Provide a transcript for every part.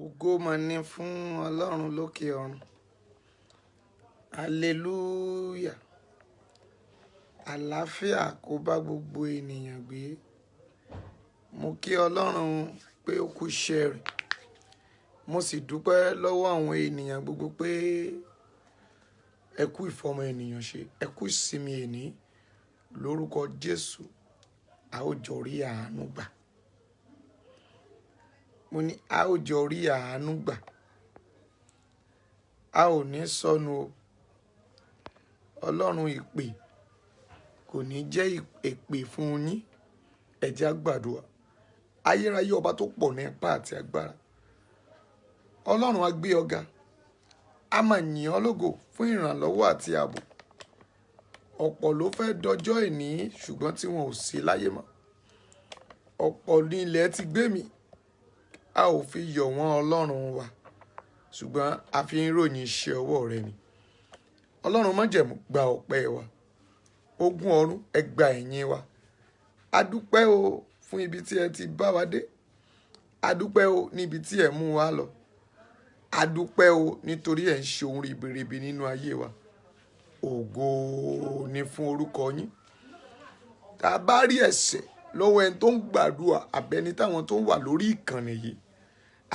Ògo mà ní fún Ọlọ́run lókè ọ̀run. Hallelujah. Àlàáfíà kó bá gbogbo ènìyàn gbé. Mo kí Ọlọ́run pé ó kú iṣẹ́ rẹ̀. Mo sì dúpẹ́ lọ́wọ́ àwọn ènìyàn gbogbo pé ẹ kú ìfọmọ ènìyàn ṣe, ẹ kú ìsinmi èní lórúkọ Jésù. A ó jọ rí àánú gbà. Mo ní a ó jọ rí àánú gbà. A ò ní sọnù o. Ọlọ́run ìpè kò ní jẹ́ èpè fún yín. Ẹ jẹ́ á gbàdúrà. Ayérayé ọba tó pọ̀ ní ipá àti agbára. Ọlọ́run á gbé ọ ga. A máa yìn ọ́ lógo fún ìrànlọ́wọ́ àti ààbò. Ọ̀pọ̀ ló fẹ́ dọjọ́ ìní ṣùgbọ́n tí wọn ò sí láyé mọ́. Ọ̀pọ̀ ní ilẹ̀ ti gbé mì. A ò fi yọ̀ wọ́n Ọlọ́run wa, ṣùgbọ́n a fi ń ròyìn iṣẹ́ ọwọ́ rẹ ni. Ọlọ́run májẹ̀mú gba ọpẹ́ wa. Ogun ọ̀run ẹ gba ẹ̀yìn wa. A dúpẹ́ o fún ibi tí ẹ ti bá wa dé. A dúpẹ́ o níbi tí ẹ mú wa lọ. A dúpẹ́ o nítorí ẹ ń ṣe ohun ribiribi nínú ayé wa. Ògo ni fún orúkọ yín. Tá a bá rí ẹ̀ṣẹ̀ lọ́wọ́ ẹni tó ń gbàdúrà àbẹ́ni táwọn tó ń wà lórí ìkànnì yìí,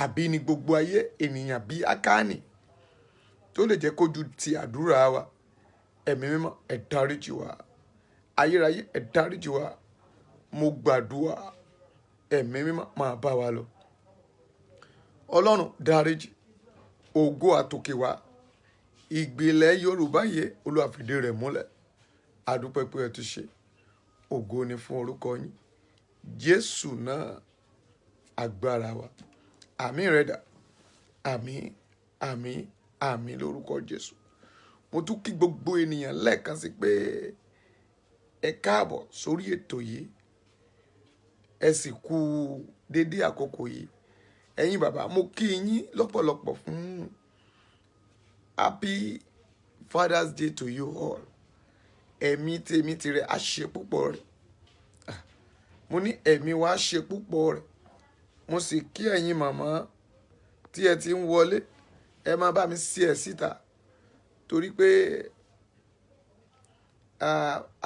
àbí ní gbogbo ayé ènìyàn bí Ákánì tó lè jẹ́ kójú ti àdúrà wa. Ẹ̀mí mímọ́ ẹ dáríjì wá. Ayérayé ẹ dáríjì wá. Mo gbàdúrà ẹ̀mí mímọ́ máa bá wa lọ. Ọlọ́run dáríjì. Ògo àtòkè wá. Ìgbìlẹ̀ Yorùbá yìí Olúwa fìdí rẹ̀ múlẹ̀. A dúpẹ́ pé ẹ ti ṣe. Ògo ni fún orúkọ yín. Jésù náà agbára wa. Àmín rẹ̀ dà. Àmín, àmín, àmín lórúkọ Jésù. Mo tún kí gbogbo ènìyàn lẹ́ẹ̀kan sí pé ẹ káàbọ̀ sórí ètò yìí. Ẹ sì kú dédé àkókò yìí. Ẹ̀yin bàbá, mo kí yín lọ́pọ̀lọpọ̀ fún Happy Father's Day to you all. Ẹ̀mí tèmi tirẹ̀ á ṣe púpọ̀ rẹ̀. Mo ní ẹ̀mí wa á ṣe púpọ̀ rẹ̀. Mo sì kí ẹ̀yin màmá tí ẹ ti ń wọlé. Ẹ máa bá mi sí ẹ síta torí pé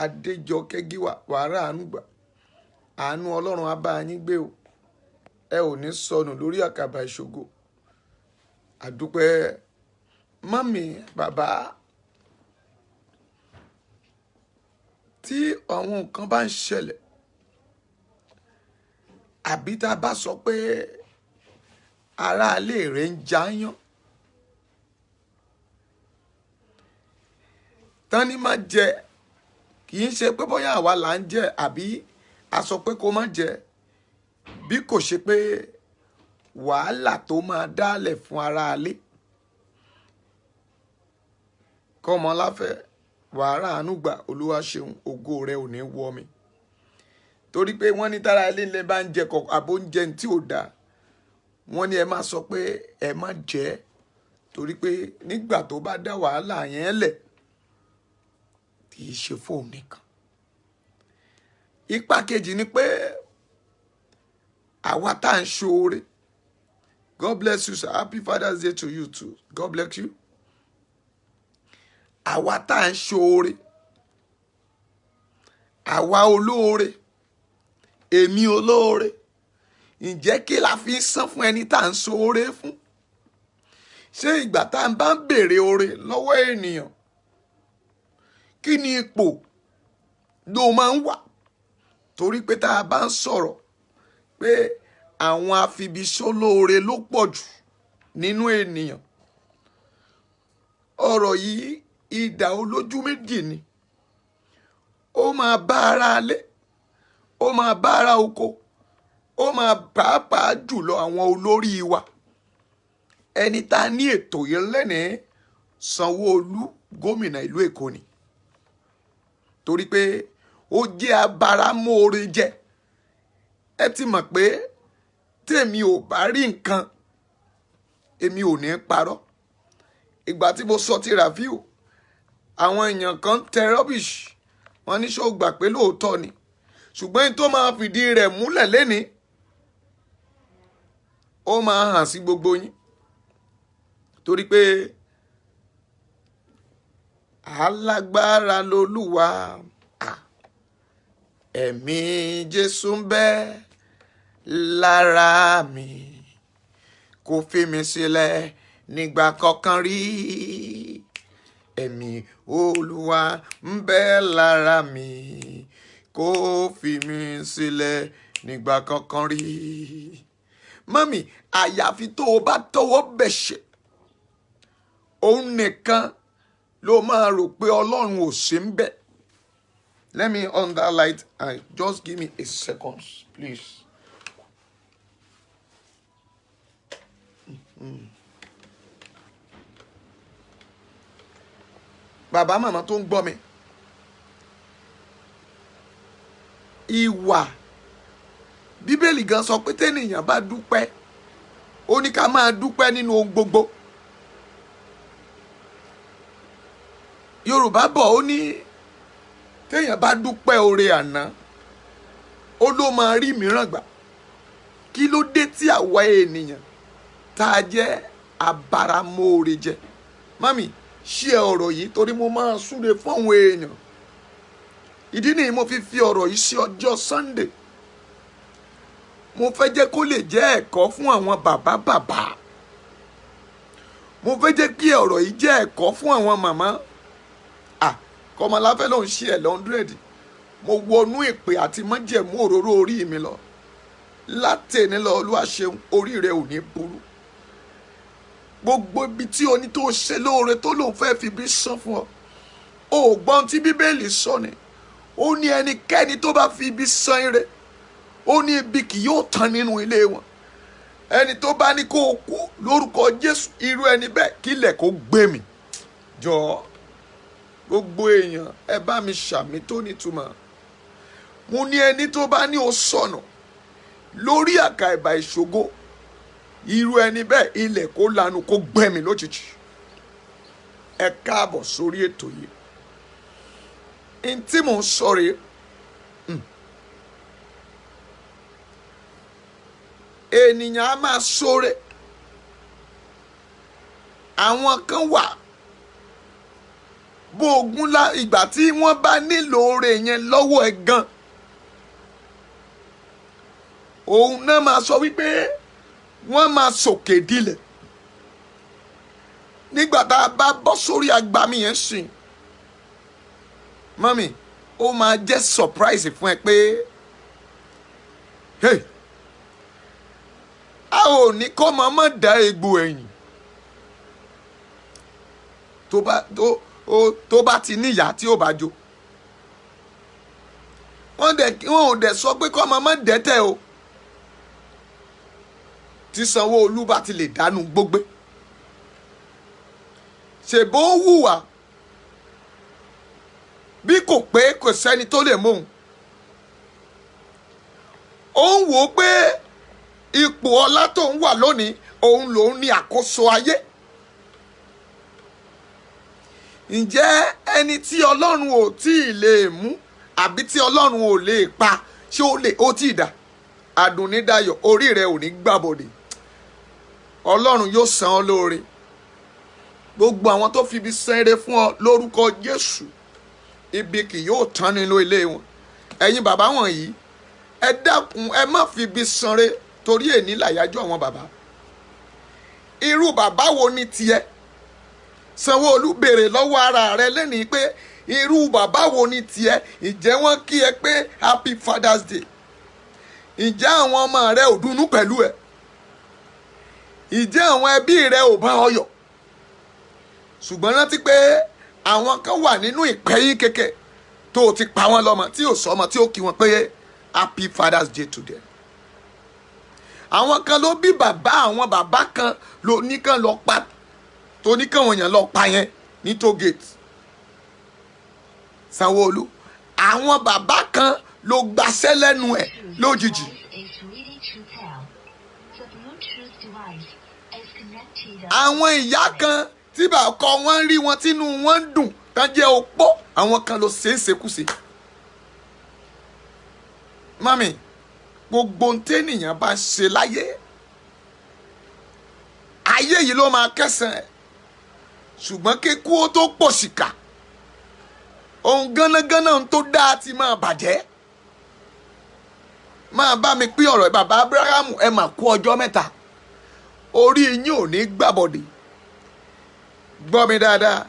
Adéjọkẹ́ Gíwà wàrà àánú gbà. Àánú Ọlọ́run á bá yín gbé o. Ẹ ò ní sọnù lórí àkàbà ìṣògo. Àdúpẹ́ mọ́mì bàbá tí àwọn nǹkan bá ń ṣẹlẹ̀ àbí tá a bá sọ pé aráalé rẹ̀ ń jayán. Tán ní má jẹ, kì í ṣe pé bóyá àwa là ń jẹ àbí a sọ pé kó má jẹ, bí kò ṣe pé wàhálà tó máa dálẹ̀ fún aráalé. Kọ́mọláfẹ́ wàhálà àánú gbà Olúwa ṣeun ògo rẹ ò ní wọ mi. Torí pé wọ́n ní tára ilé ńlẹ̀ bá ń jẹ kọ̀ọ̀kan àbó ń jẹ tí ò dáa. Wọ́n ní ẹ má sọ pé ẹ má jẹ torí pé nígbà tó bá dá wàhálà yẹn lẹ̀ kì í ṣe fóun nìkan. Ipa kejì ni pé àwa tá à ń ṣoore. God bless you sir. Happy Father's Day to you too. God bless you. Àwa tá à ń ṣoore. Àwa olóore. Èmi olóore. Ǹjẹ́ kí la fi ń san fún ẹni tá à ń ṣoore fún? Ṣé ìgbà tá à ń bá ń béèrè oore lọ́wọ́ ènìyàn, kí ni ipò ló máa ń wà? Torí pé tá a bá ń sọ̀rọ̀ pé àwọn afibiṣólóore ló pọ̀ jù nínú ènìyàn. Ọ̀rọ̀ yìí idà olójú méjì ni. Ó máa bá ara alé, ó máa bá ara oko, ó máa pàápàá jùlọ àwọn olórí wa. Ẹni tá a ní ètò yìí lẹ́nìí Sanwó-Olú gómìnà ìlú Èkó ni. Torí pé ó jẹ́ abáramóore jẹ. Ẹ ti mọ̀ pé tèmi ò bá rí nǹkan, èmi ò ní parọ́. Ìgbà tí mo sọ ti Rafiu, àwọn èèyàn kan tẹ rubbish, wọ́n ní ṣó gbà pé lóòótọ́ ni. Ṣùgbọ́n ẹni tó máa fìdí rẹ̀ múlẹ̀ lénìí Ó máa hàn sí gbogbo yín torí pé alágbára lolúwa, ẹ̀mí Jésù ń bẹ lára mi, kò fi mi sílẹ̀ nígbà kankan rí. Ẹ̀mí Olúwa ń bẹ lára mi, kò fi mi sílẹ̀ nígbà kankan rí. Mọ́mì, àyàfi tó o bá tọwọ́ bẹ̀ṣẹ̀, òun nìkan ló máa rò pé Ọlọ́run ò sí ń bẹ̀. Let me on that light and just give me a second, please. Bàbá màmá tó ń gbọ́ mi, ìwà Bíbélì gan sọ pé tẹ́nìyàn bá dúpẹ́, ó ní ká máa dúpẹ́ nínú ohun gbogbo. Yorùbá bọ̀, ó ní téèyàn bá dúpẹ́ oore àná, ó ló máa rí mìíràn gbà. Kí ló dé tí àwa ènìyàn tá a jẹ́ abáramóore jẹ? Mami, ṣí ẹ ọ̀rọ̀ yìí torí mo máa súre fún àwọn èèyàn. Ìdí nìyí mo fi fi ọ̀rọ̀ yìí sí ọjọ́ Sunday. Mo fẹ́ jẹ́ kó lè jẹ́ ẹ̀kọ́ fún àwọn bàbá bàbá. Mo fẹ́ jẹ́ kí ọ̀rọ̀ yìí jẹ́ ẹ̀kọ́ fún àwọn màmá. Kọ́mọláfẹ́ ló ń ṣe ẹ̀ 100. Mo wọnú ìpè àti májẹ̀mú òróró orí mi lọ. Látẹ̀ní lọ, Olúwa ṣeun, orí rẹ ò ní burú. Gbogbo ibi tí o ní tó ṣe lóore tó lòun fẹ́ fi bí san fún ọ. O ò gbọ́n tí Bíbélì sọ ni. Ó ní ẹnikẹ́ni tó bá fi ibi san ire, ó ní ibi kì yóò tán nínú ilé wọn. Ẹni tó bá ní kó o kú lórúkọ Jésù, irú ẹni bẹ́ẹ̀ kílẹ̀ kó gbé mi. Jọ̀ọ́, gbogbo èèyàn ẹ bá mi ṣàmì tó nítumọ̀. Mo ní ẹni tó bá ní o sọnù lórí àkà ìbà ìṣògo, irú ẹni bẹ́ẹ̀ ilẹ̀ kó lanu kó gbẹ̀mí lójijì. Ẹ káàbọ̀ sórí ètò yìí. N tí mò ń sọ rèé, ènìyàn á máa ṣoore. Àwọn kan wà bó ogun lá ìgbà tí wọ́n bá nílò oore yẹn lọ́wọ́ ẹ gan, òun náà máa sọ wípé wọ́n máa sòkè dilẹ̀. Nígbà tá a bá bọ́ sórí agbami yẹn sìn, mọ́mì, ó máa jẹ́ surprise fún ẹ pé hey, a ò ní kọ́ mọ́mọ́ dá egbò ẹ̀yìn. Tó bá ti níyà tí ó bá jó, wọ́n ò dẹ̀ sọ pé kọ́ mọ́mọ́ dẹ́tẹ̀ o. Tí Sanwó-Olú bá ti lè dánú gbógbé, ṣèbó hùwà bí kò pé kò sẹ́ni tó lè mú òun. Ó ń wò ó pé ipò ọlá tó ń wà lónìí, òun lòun ní àkóso ayé. Ǹjẹ́ ẹni tí Ọlọ́run ò tí ì lè mú àbí tí Ọlọ́run ò lè pa, ṣé ó lè ó tí ì dà? Àdùnnídayọ̀, orí rẹ ò ní gbàbọ̀dè. Ọlọ́run yóò san ọ́ lóore. Gbogbo àwọn tó fi ibi san ire fún ọ lórúkọ Jésù, ibi kì yóò tán nínú ilé wọn. Ẹ̀yin bàbá wọ̀nyí, ẹ dákun, ẹ má fi ibi sanre torí èní làyájọ́ àwọn bàbá. Irú bàbá wo ni tiẹ̀? Sanwó-Olú béèrè lọ́wọ́ ara rẹ lẹ́nìí pé irú bàbá wo ni tiẹ̀? Ǹjẹ́ wọ́n kí ẹ pé Happy Father's Day? Ǹjẹ́ àwọn ọmọ rẹ ò dunnú pẹ̀lú ẹ? Ǹjẹ́ àwọn ẹbí rẹ ò bá ọ yọ̀? Ṣùgbọ́n rántí pé àwọn kan wà nínú ìpẹ́yín kéke tó o ti pa wọ́n lọ́mọ tí ò sọmọ tí ó kí wọn pé Happy Father's Day to them. Àwọn kan ló bí bàbá, àwọn bàbá kan ló ní kàn lọ pa, tó ní kàn wọ̀nyàn lọ pa yẹn ní toll gate. Sanwó-Olú, àwọn bàbá kan ló gbaṣẹ́ lẹ́nu ẹ̀ lójijì. Àwọn ìyá kan tí bàkọ wọn rí wọn tínú wọn ń dùn tán jẹ́ opó, àwọn kan ló ṣe é ṣekúṣe. Mami, gbogbo ohun tẹ́nìyàn bá ṣe láyé, Ayé yìí ló máa kẹsàn ẹ̀. Ṣùgbọ́n kíkú ó tó pòṣìkà, ohun gánágáná tó dáa ti máa bàjẹ́. Máa bá mi pín ọ̀rọ̀ bàbá Abrahamu, ẹ mà kú ọjọ́ mẹ́ta, orí yín ò ní gbàbọ̀dè. Gbọ́ mi dáadáa,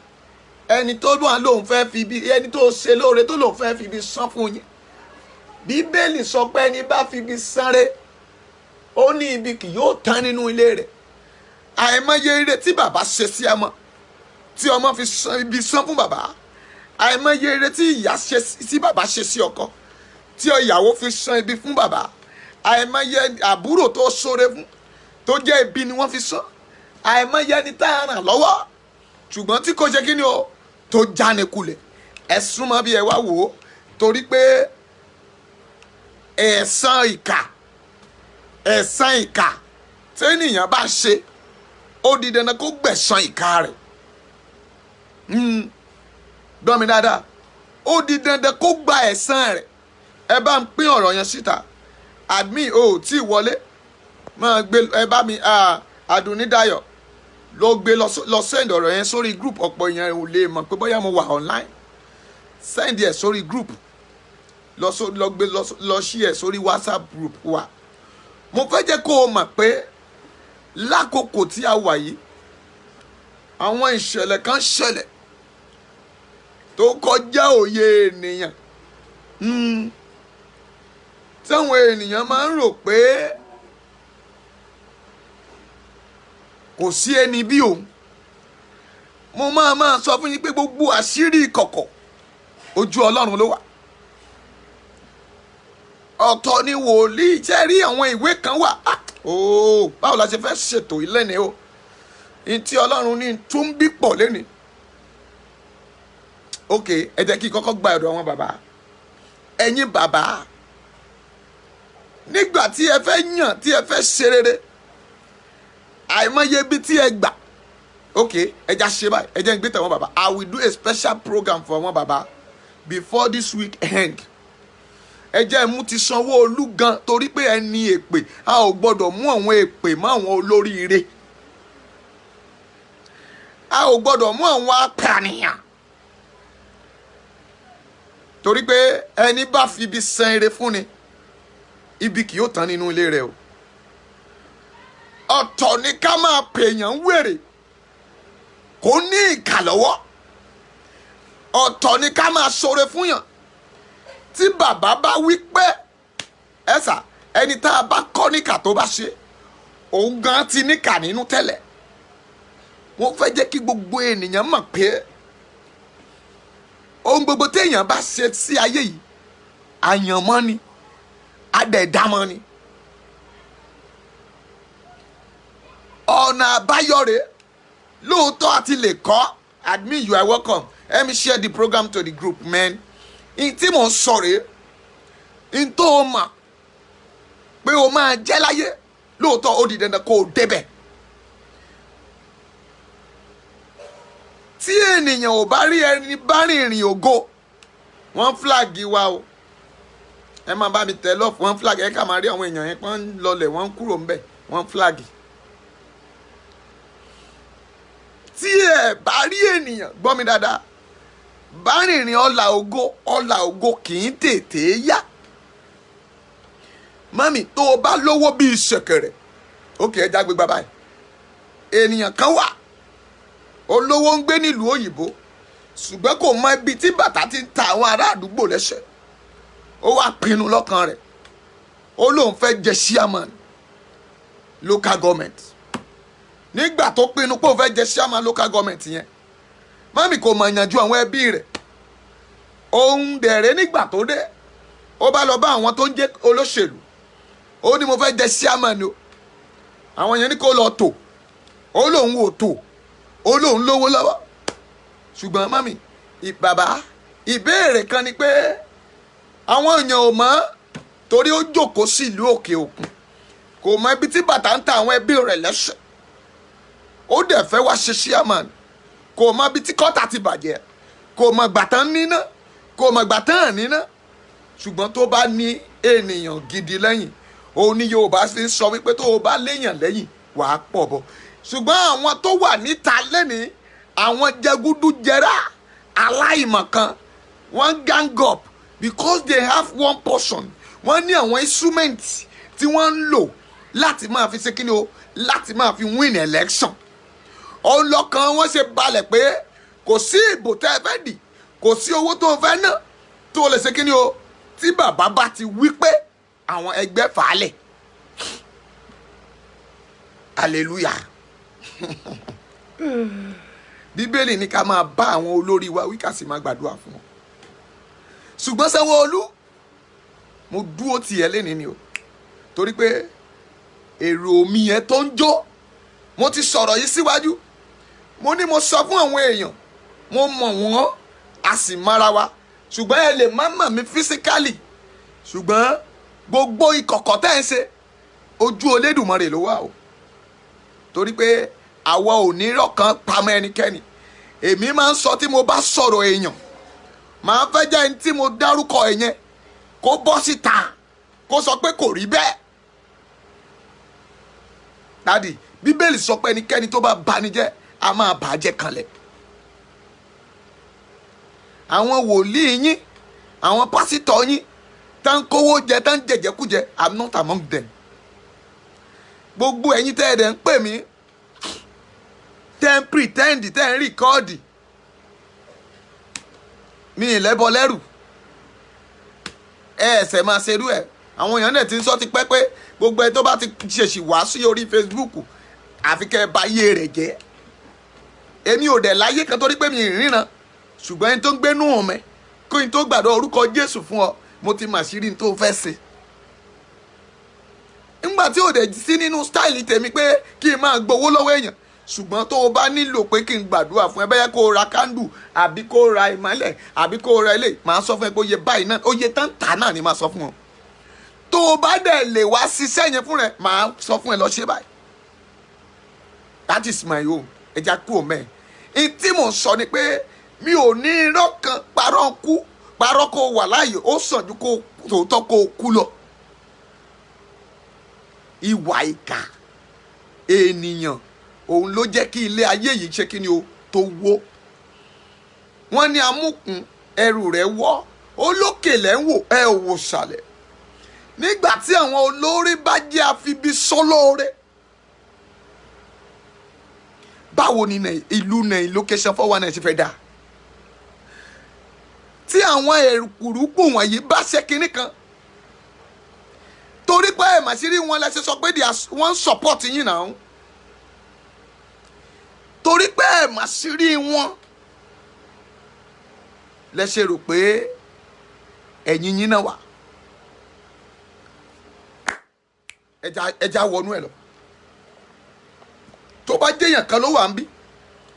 ẹni tó wà lóun fẹ́ fi ibi, ẹni tó ṣe lóore tó lóun fẹ́ fi ibi san fún yín. Bíbélì sọ pé ẹni bá fi ibi sanre, ó ní ibi kì yóò tán nínú ilé rẹ̀. Àìmọye ire tí bàbá ṣe sí ọmọ tí ọmọ fi san ibi san fún bàbá. Àìmọye ire tí ìyá ṣe tí bàbá ṣe sí ọkọ tí ìyàwó fi san ibi fún bàbá. Àìmọye àbúrò tó ṣoore fún tó jẹ́ ibi ni wọ́n fi san. Àìmọye ẹni tá a ràn lọ́wọ́ ṣùgbọ́n tí kò ṣe kí ni o tó jáni kulẹ̀. Ẹ súnmọ́ bí ẹ wá wò ó, torí pé ẹ̀san ìkà, ẹ̀san ìkà tẹ́nìyàn bá ṣe, ó di dandan kó gbẹ̀san ìkà rẹ̀. Gbọ́ mi dáadáa, ó di dandan kó gba ẹ̀san rẹ̀. Ẹ bá ń pín ọ̀rọ̀ yẹn síta. Admin ò tí ì wọlé, máa gbé ẹ bá mi. Àdùnní Dayọ̀ lọ gbé lọ send ọ̀rọ̀ yẹn sórí group. Ọ̀pọ̀ èèyàn ò lè mọ̀ pé bóyá mo wà online. Send ẹ̀ sórí group, lọ gbé lọ ṣí ẹ̀ sórí WhatsApp group wa. Mo fẹ́ jẹ́ kó o mọ̀ pé lákòókò tí a wà yìí, àwọn ìṣẹ̀lẹ̀ kan ṣẹlẹ̀ tó kọjá òye ènìyàn, táwọn ènìyàn máa ń rò pé kò sí ẹni bí òun. Mo máa sọ fún yín pé gbogbo àṣírí ìkọ̀kọ̀ ojú Ọlọ́run ló wà. Ọ̀tọ̀ ni wòlíì jẹ́ rí. Àwọn ìwé kan wà. Ooo, báwo la ṣe fẹ́ ṣètò ilé ni o? Ní tí Ọlọ́run ní tún bí pọ̀ lẹ́ni. Ok, ẹ jẹ́ kí n kọ́kọ́ gba ọ̀dọ̀ àwọn bàbá. Ẹ̀yin bàbá, nígbà tí ẹ fẹ́ yàn, tí ẹ fẹ́ ṣe rere, àìmọye ibi tí ẹ gbà. Ok, ẹ já ṣe báyìí, ẹ jẹ́ n gbé tẹ̀wọ́n bàbá. I will do a special program for àwọn bàbá before this week end. Ẹ jẹ́ mú ti Sanwó-Olú gan, torí pé ẹni èpè, a ò gbọ́dọ̀ mú àwọn èpè mọ́ àwọn olóríire, a ò gbọ́dọ̀ mú àwọn apànìyàn, torí pé ẹni bá fi ibi san ire fún ni, ibi kì yóò tán nínú ilé rẹ o. Ọ̀tọ̀ ni ká máa pèèyàn wèrè kó ní ìkà lọ́wọ́, ọ̀tọ̀ ni ká máa ṣoore fún yàn. Tí bàbá bá wí pé ẹ̀sà, ẹni tá a bá kọ́ níkà tó bá ṣe, òun gan ti níkà nínú tẹ́lẹ̀. Wọ́n fẹ́ jẹ́ kí gbogbo ènìyàn mọ̀ pé ohun gbogbo téèyàn bá ṣe sí ayé yìí, àyànmọ́ ni, adẹ̀dámọ́ ni. Ọ̀nà àbáyọ rèé lóòótọ́ àti lè kọ́. Admin, you are welcome. Let me share the program to the group, man. N tí mò ń sọ rèé, n tó o mọ̀ pé o máa jẹ́ láyé, lóòótọ́ ó di dandan kó o débẹ̀. Tí ènìyàn ò bá rí ẹni bá rìnrìn ògo, wọ́n flag wa o. Ẹ máa bá mi tẹ lọ́ọ̀fù, wọ́n flag. Ẹ ká máa rí àwọn èèyàn yẹn pọ́n ń lọlẹ̀, wọ́n ń kúrò ńbẹ̀, wọ́n flag. Tí ẹ bá rí ènìyàn, gbọ́ mi dáadáa, bá rìnrìn ọlà ògo, ọlà ògo kì í tètè yá. Mami, tó o bá lówó bíi ṣẹ̀kẹ̀rẹ̀, ókè ẹ jágbe bàbá yìí. Ènìyàn kan wà, olówó ń gbé nílùú òyìnbó, ṣùgbọ́n kò mọ ibi tí bàtà ti ń ta àwọn ará àdúgbò lẹ́sẹ̀. Ó wá pinnu lọ́kàn rẹ̀, ó lóun fẹ́ jẹ chairman local government. Nígbà tó pinnu pé òun fẹ́ jẹ chairman local government yẹn, mami, kò mọ̀ yanjú àwọn ẹbí rẹ̀. Òun dẹ̀rẹ̀ nígbà tó dé, ó bá lọ bá àwọn tó ń jẹ́ olóṣèlú, ó ní mo fẹ́ jẹ chairman o. Àwọn yẹn ní kó lọ tò, ó lóun ò tò, ó lóun lówó lọ́wọ́. Ṣùgbọ́n mami, bàbá, ìbéèrè kan ni pé àwọn èèyàn ò mọ̀, torí ó jókòó sí ìlú òkè òkun, kò mọ ibi tí bàtà ń ta àwọn ẹbí rẹ̀ lẹ́sẹ̀. Ó dẹ̀ fẹ́ wá ṣe chairman, kò mọ ibi tí kọ́tà ti bàjẹ́, kò mọ ìgbà tán níná, kò mọ ìgbà tán níná. Ṣùgbọ́n tó bá ní ènìyàn gidi lẹ́yìn, òun ni Yorùbá fi ń sọ wípé tó o bá léèyàn lẹ́yìn, wàá pọ̀ bọ̀. Ṣùgbọ́n àwọn tó wà níta lẹ́ni, àwọn jẹgúdújẹrá aláìmọ̀kan, wọ́n gang up because they have one portion. Wọ́n ní àwọn instrument tí wọ́n ń lò láti máa fi ṣe kíni o, láti máa fi win election. Ọlọ́kan wọ́n ṣe balẹ̀ pé kò sí ìbò tẹ́ ẹ fẹ́ dì, kò sí owó tó o fẹ́ ná tó o lè ṣe kíni o, tí bàbá bá ti wí pé àwọn ẹgbẹ́ fàálẹ̀. Hallelujah. Bíbélì ní ká máa bá àwọn olórí wa wí, ká sì máa gbàdúrà fún wọn. Ṣùgbọ́n Sanwó-Olú, mo dúró tiẹ̀ lẹ́ni ni o, torí pé èrò mi yẹn tó ń jó. Mo ti sọ̀rọ̀ yìí síwájú, mo ní mo sọ fún àwọn èèyàn, mo mọ̀ wọ́n, a sì mára wa, ṣùgbọ́n ẹ lè má mọ̀ mí physically, ṣùgbọ́n gbogbo ìkọ̀kọ̀ tẹ́ ń ṣe, ojú Olódùmarè ló wà o, torí pé àwa ò ní rọ̀kan pamọ́ ẹnikẹ́ni. Èmi máa ń sọ, tí mo bá sọ̀rọ̀ èèyàn, màá fẹ́ jẹ́ ẹni tí mo dárúkọ ẹ̀ yẹn kó bọ́ síta kó sọ pé kò rí bẹ́ẹ̀. Daddy, Bíbélì sọ pé ẹnikẹ́ni tó bá bani jẹ́, a máa bà á jẹ́ kanlẹ̀. Àwọn wòlíì yín, àwọn pásítọ̀ yín tá ń kówó jẹ, tá ń jẹjẹkújẹ, I'm not among them. Gbogbo ẹ̀yin tẹ́ ẹ dẹ̀ ń pè mí, tẹ́ ń pretend, tẹ́ ń record mi, ìlẹ́bọ lẹ́rù ẹ ẹsẹ̀ máa ṣerú ẹ̀. Àwọn èèyàn náà ti ń sọ ti pẹ́ pé gbogbo ẹ tó bá ti ṣèṣì wá sí orí Facebook, àfi kẹ́ ẹ bá yé rẹ̀ jẹ́. Èmi ò dẹ̀ láyé kan torí pé mi ì ríran, ṣùgbọ́n ẹni tó ń gbénú mi, kó n tó gbàdọ̀ orúkọ Jésù fún ọ, mo ti mà ṣírí tó fẹ́ ṣe. Ńgbà tí ò dẹ̀ sí nínú style tèmi pé kí n máa gbowó lọ́wọ́ èèyàn, ṣùgbọ́n tó o bá nílò pé kí n gbàdúrà fún ẹ, bẹ́ẹ̀ kó o ra candle àbí kó o ra ìmọ́lẹ̀ àbí kó o ra ilé, màá sọ fún ẹ pé oye báyìí náà, oye tán tà náà ni màá sọ fún ọ. Tó o bá dẹ̀ lè wá ṣiṣẹ́ yẹn fún rẹ, màá sọ fún ẹ, lọ ṣe báyìí. That is my own. Ẹja kúrò mẹ́ẹ̀. N tí mò ń sọ ni pé mi ò ní irọ́ kan parọ́ kú. Parọ́ kó wà láàyè, ó sàn ju kó tòótọ́ kó kú lọ. Ìwà ìkà ènìyàn, òun ló jẹ́ kí ilé ayé yìí ṣe kí ni o, tó wó. Wọ́n ní amúkùn ẹrù rẹ̀ wọ́, olókè lẹ́ ń wò, ẹ ò wò sàlẹ̀. Nígbà tí àwọn olórí bá jẹ́ àfibi sọ́lóore, báwo ni ìlú location 419 ṣe fẹ́ dáa? Tí àwọn èrùkùrùkù wọ̀nyí bá ṣe kinní kan, torí pé ẹ̀ màṣírí wọn lẹ́sẹ̀ sọ pé wọ́n ń support yín náà, torí pé ẹ̀ màṣírí wọn lẹ́sẹ̀ rò pé ẹ̀yìn yín náà wà. Ẹja wọnú ẹ lọ. Tó bá jẹ́ èèyàn kan ló wà ń bí,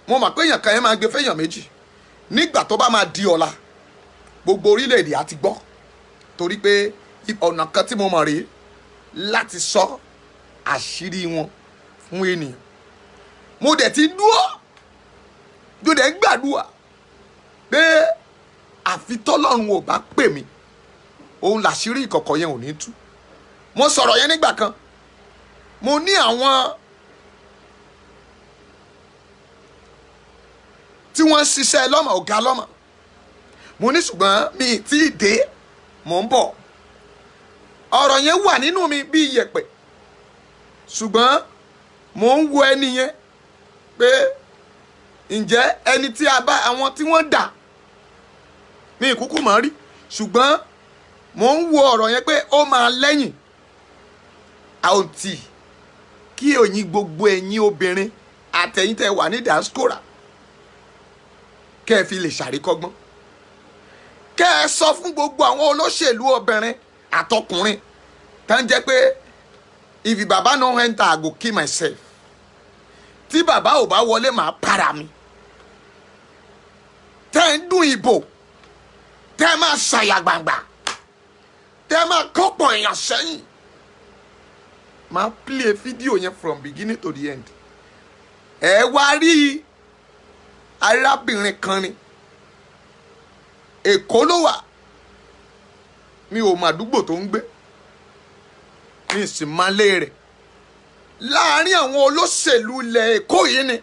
mo mọ̀ pé èèyàn kan yẹn máa gbé fẹ́yàn méjì. Nígbà tó bá máa di ọ̀la, gbogbo orílẹ̀-èdè á ti gbọ́, torí pé ọ̀nà kan tí mo mọ̀ rèé láti sọ àṣírí wọn fún ènìyàn. Mo dẹ̀ ti dúró, mo dẹ̀ ń gbàdúrà pé àfi tọ́lọ́run ò bá pè mí, òun làṣírí ìkọ̀kọ̀ yẹn ò ní tú. Mo sọ̀rọ̀ yẹn nígbà kan, mo ní àwọn tí wọ́n ń ṣiṣẹ́ lọ́mọ, ọ̀gá lọ́mọ, mo ní ṣùgbọ́n mi tí ì dé, mò ń bọ̀. Ọ̀rọ̀ yẹn wà nínú mi bí iyẹ̀pẹ̀, ṣùgbọ́n mò ń wo ẹni yẹn pé ǹjẹ́ ẹni tí a bá àwọn tí wọ́n dà mi ìkúkú mọ̀ rí, ṣùgbọ́n mò ń wo ọ̀rọ̀ yẹn pé ó máa lẹ́yìn. Àwọn tí kí òyìn gbogbo ẹ̀yin obìnrin àtẹ̀yìn tẹ́ wà ní diaspora kẹ́ ẹ fi lè ṣàríkọ́gbọ́n, kẹ́ ẹ sọ fún gbogbo àwọn olóṣèlú obìnrin àtọkùnrin tá ń jẹ́ pé if baba no enter, I go kill myself. Tí bàbá ò bá wọlé, màá para mi. Tẹ́ ń dún ìbò, tẹ́ máa ṣàyà gbangba, tẹ́ máa kọ́pọ̀ èèyàn sẹ́yìn. Máa play fídíò yẹn from beginning to the end. Ẹ wá rí arábìnrin kan ni, Èkó ló wà, mi ò mọ àdúgbò tó ń gbé, mi sì máa lé rẹ̀. Láàárín àwọn olóṣèlú ilẹ̀ Èkó yìí ni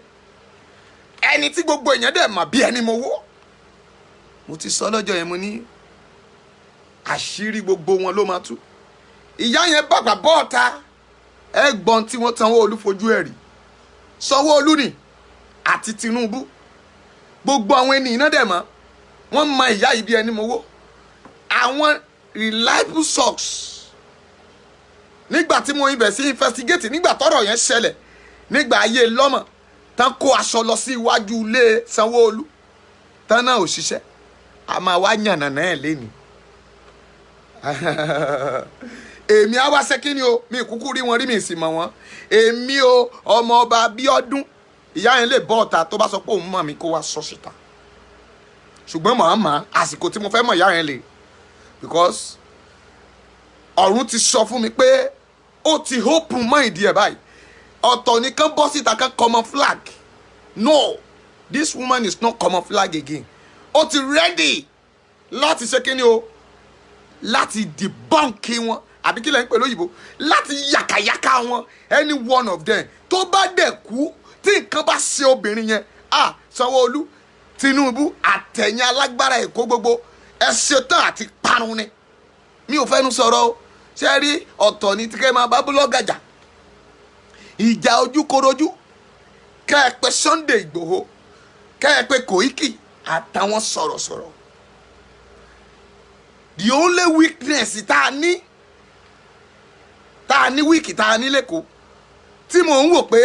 ẹni tí gbogbo èèyàn dẹ̀ mà bí ẹni mowó. Mo ti sọ lọ́jọ́ yẹn, mo ní àṣírí gbogbo wọn ló máa tú. Ìyá yẹn bàbà bọ́ọ̀ta, ẹ̀gbọ́n tí wọ́n Sanwó-Olú fojú ẹ̀ rí. Sanwó-Olú ni àti Tinubu, gbogbo àwọn ènìyàn náà dẹ̀ mọ́, wọ́n mọ ìyá yìí bí ẹni mowó. Àwọn reliable source, nígbà tí mo ibẹ̀ sí investigate, nígbà tọ́rọ̀ yẹn ṣẹlẹ̀, nígbà ayé lọ́mọ tán kó aṣọ lọ sí iwájú ilé Sanwó-Olú tán náà ò ṣiṣẹ́, a máa wá yànnà náà lẹ́nu. Èmi á wá ṣe ni o, mi kúkú rí wọn rí, mi sì mọ̀ wọ́n. Èmi o, ọmọ ọba Abíọ́dún, ìyá yẹn lè bọ́ ọ̀tá tó bá sọ pé òun mọ̀ mí, kó wá sọ síta. Ṣùgbọ́n màá mọ̀ àsìkò tí mo fẹ́ mọ̀ ìyá yẹn lè, because ọ̀run ti sọ fún mi pé ó ti open mind ẹ̀ báyìí. Ọ̀tọ̀ nìkan bọ́ síta kan camouflage. No, this woman is not camouflage again. Ó ti ready láti ṣe kíni o, láti debunk wọn, àbí kí lẹ́ ń pè lóyìnbó, láti yàkàyàkà wọn. Any one of them tó bá dẹ̀ kú, tí nǹkan bá ṣe obìnrin yẹn, ah, Sanwó-Olú, Tinubu àtẹ̀yìn alágbára Èkó gbogbo, ẹ ṣetán àti parun ni. Mi ò fẹ́nu sọ̀rọ̀ o. Ṣé rí, ọ̀tọ̀ ni tí kẹ́ máa bá blogger jà, ìjà ojúkorojú, kẹ́ ẹ pé Sunday Ìgbòho, kẹ́ ẹ pé Koiki àtàwọn sọ̀rọ̀sọ̀rọ̀. The only weakness tá a ní weak tá a ní lẹ́kọ̀ọ́ tí mò ń wò pé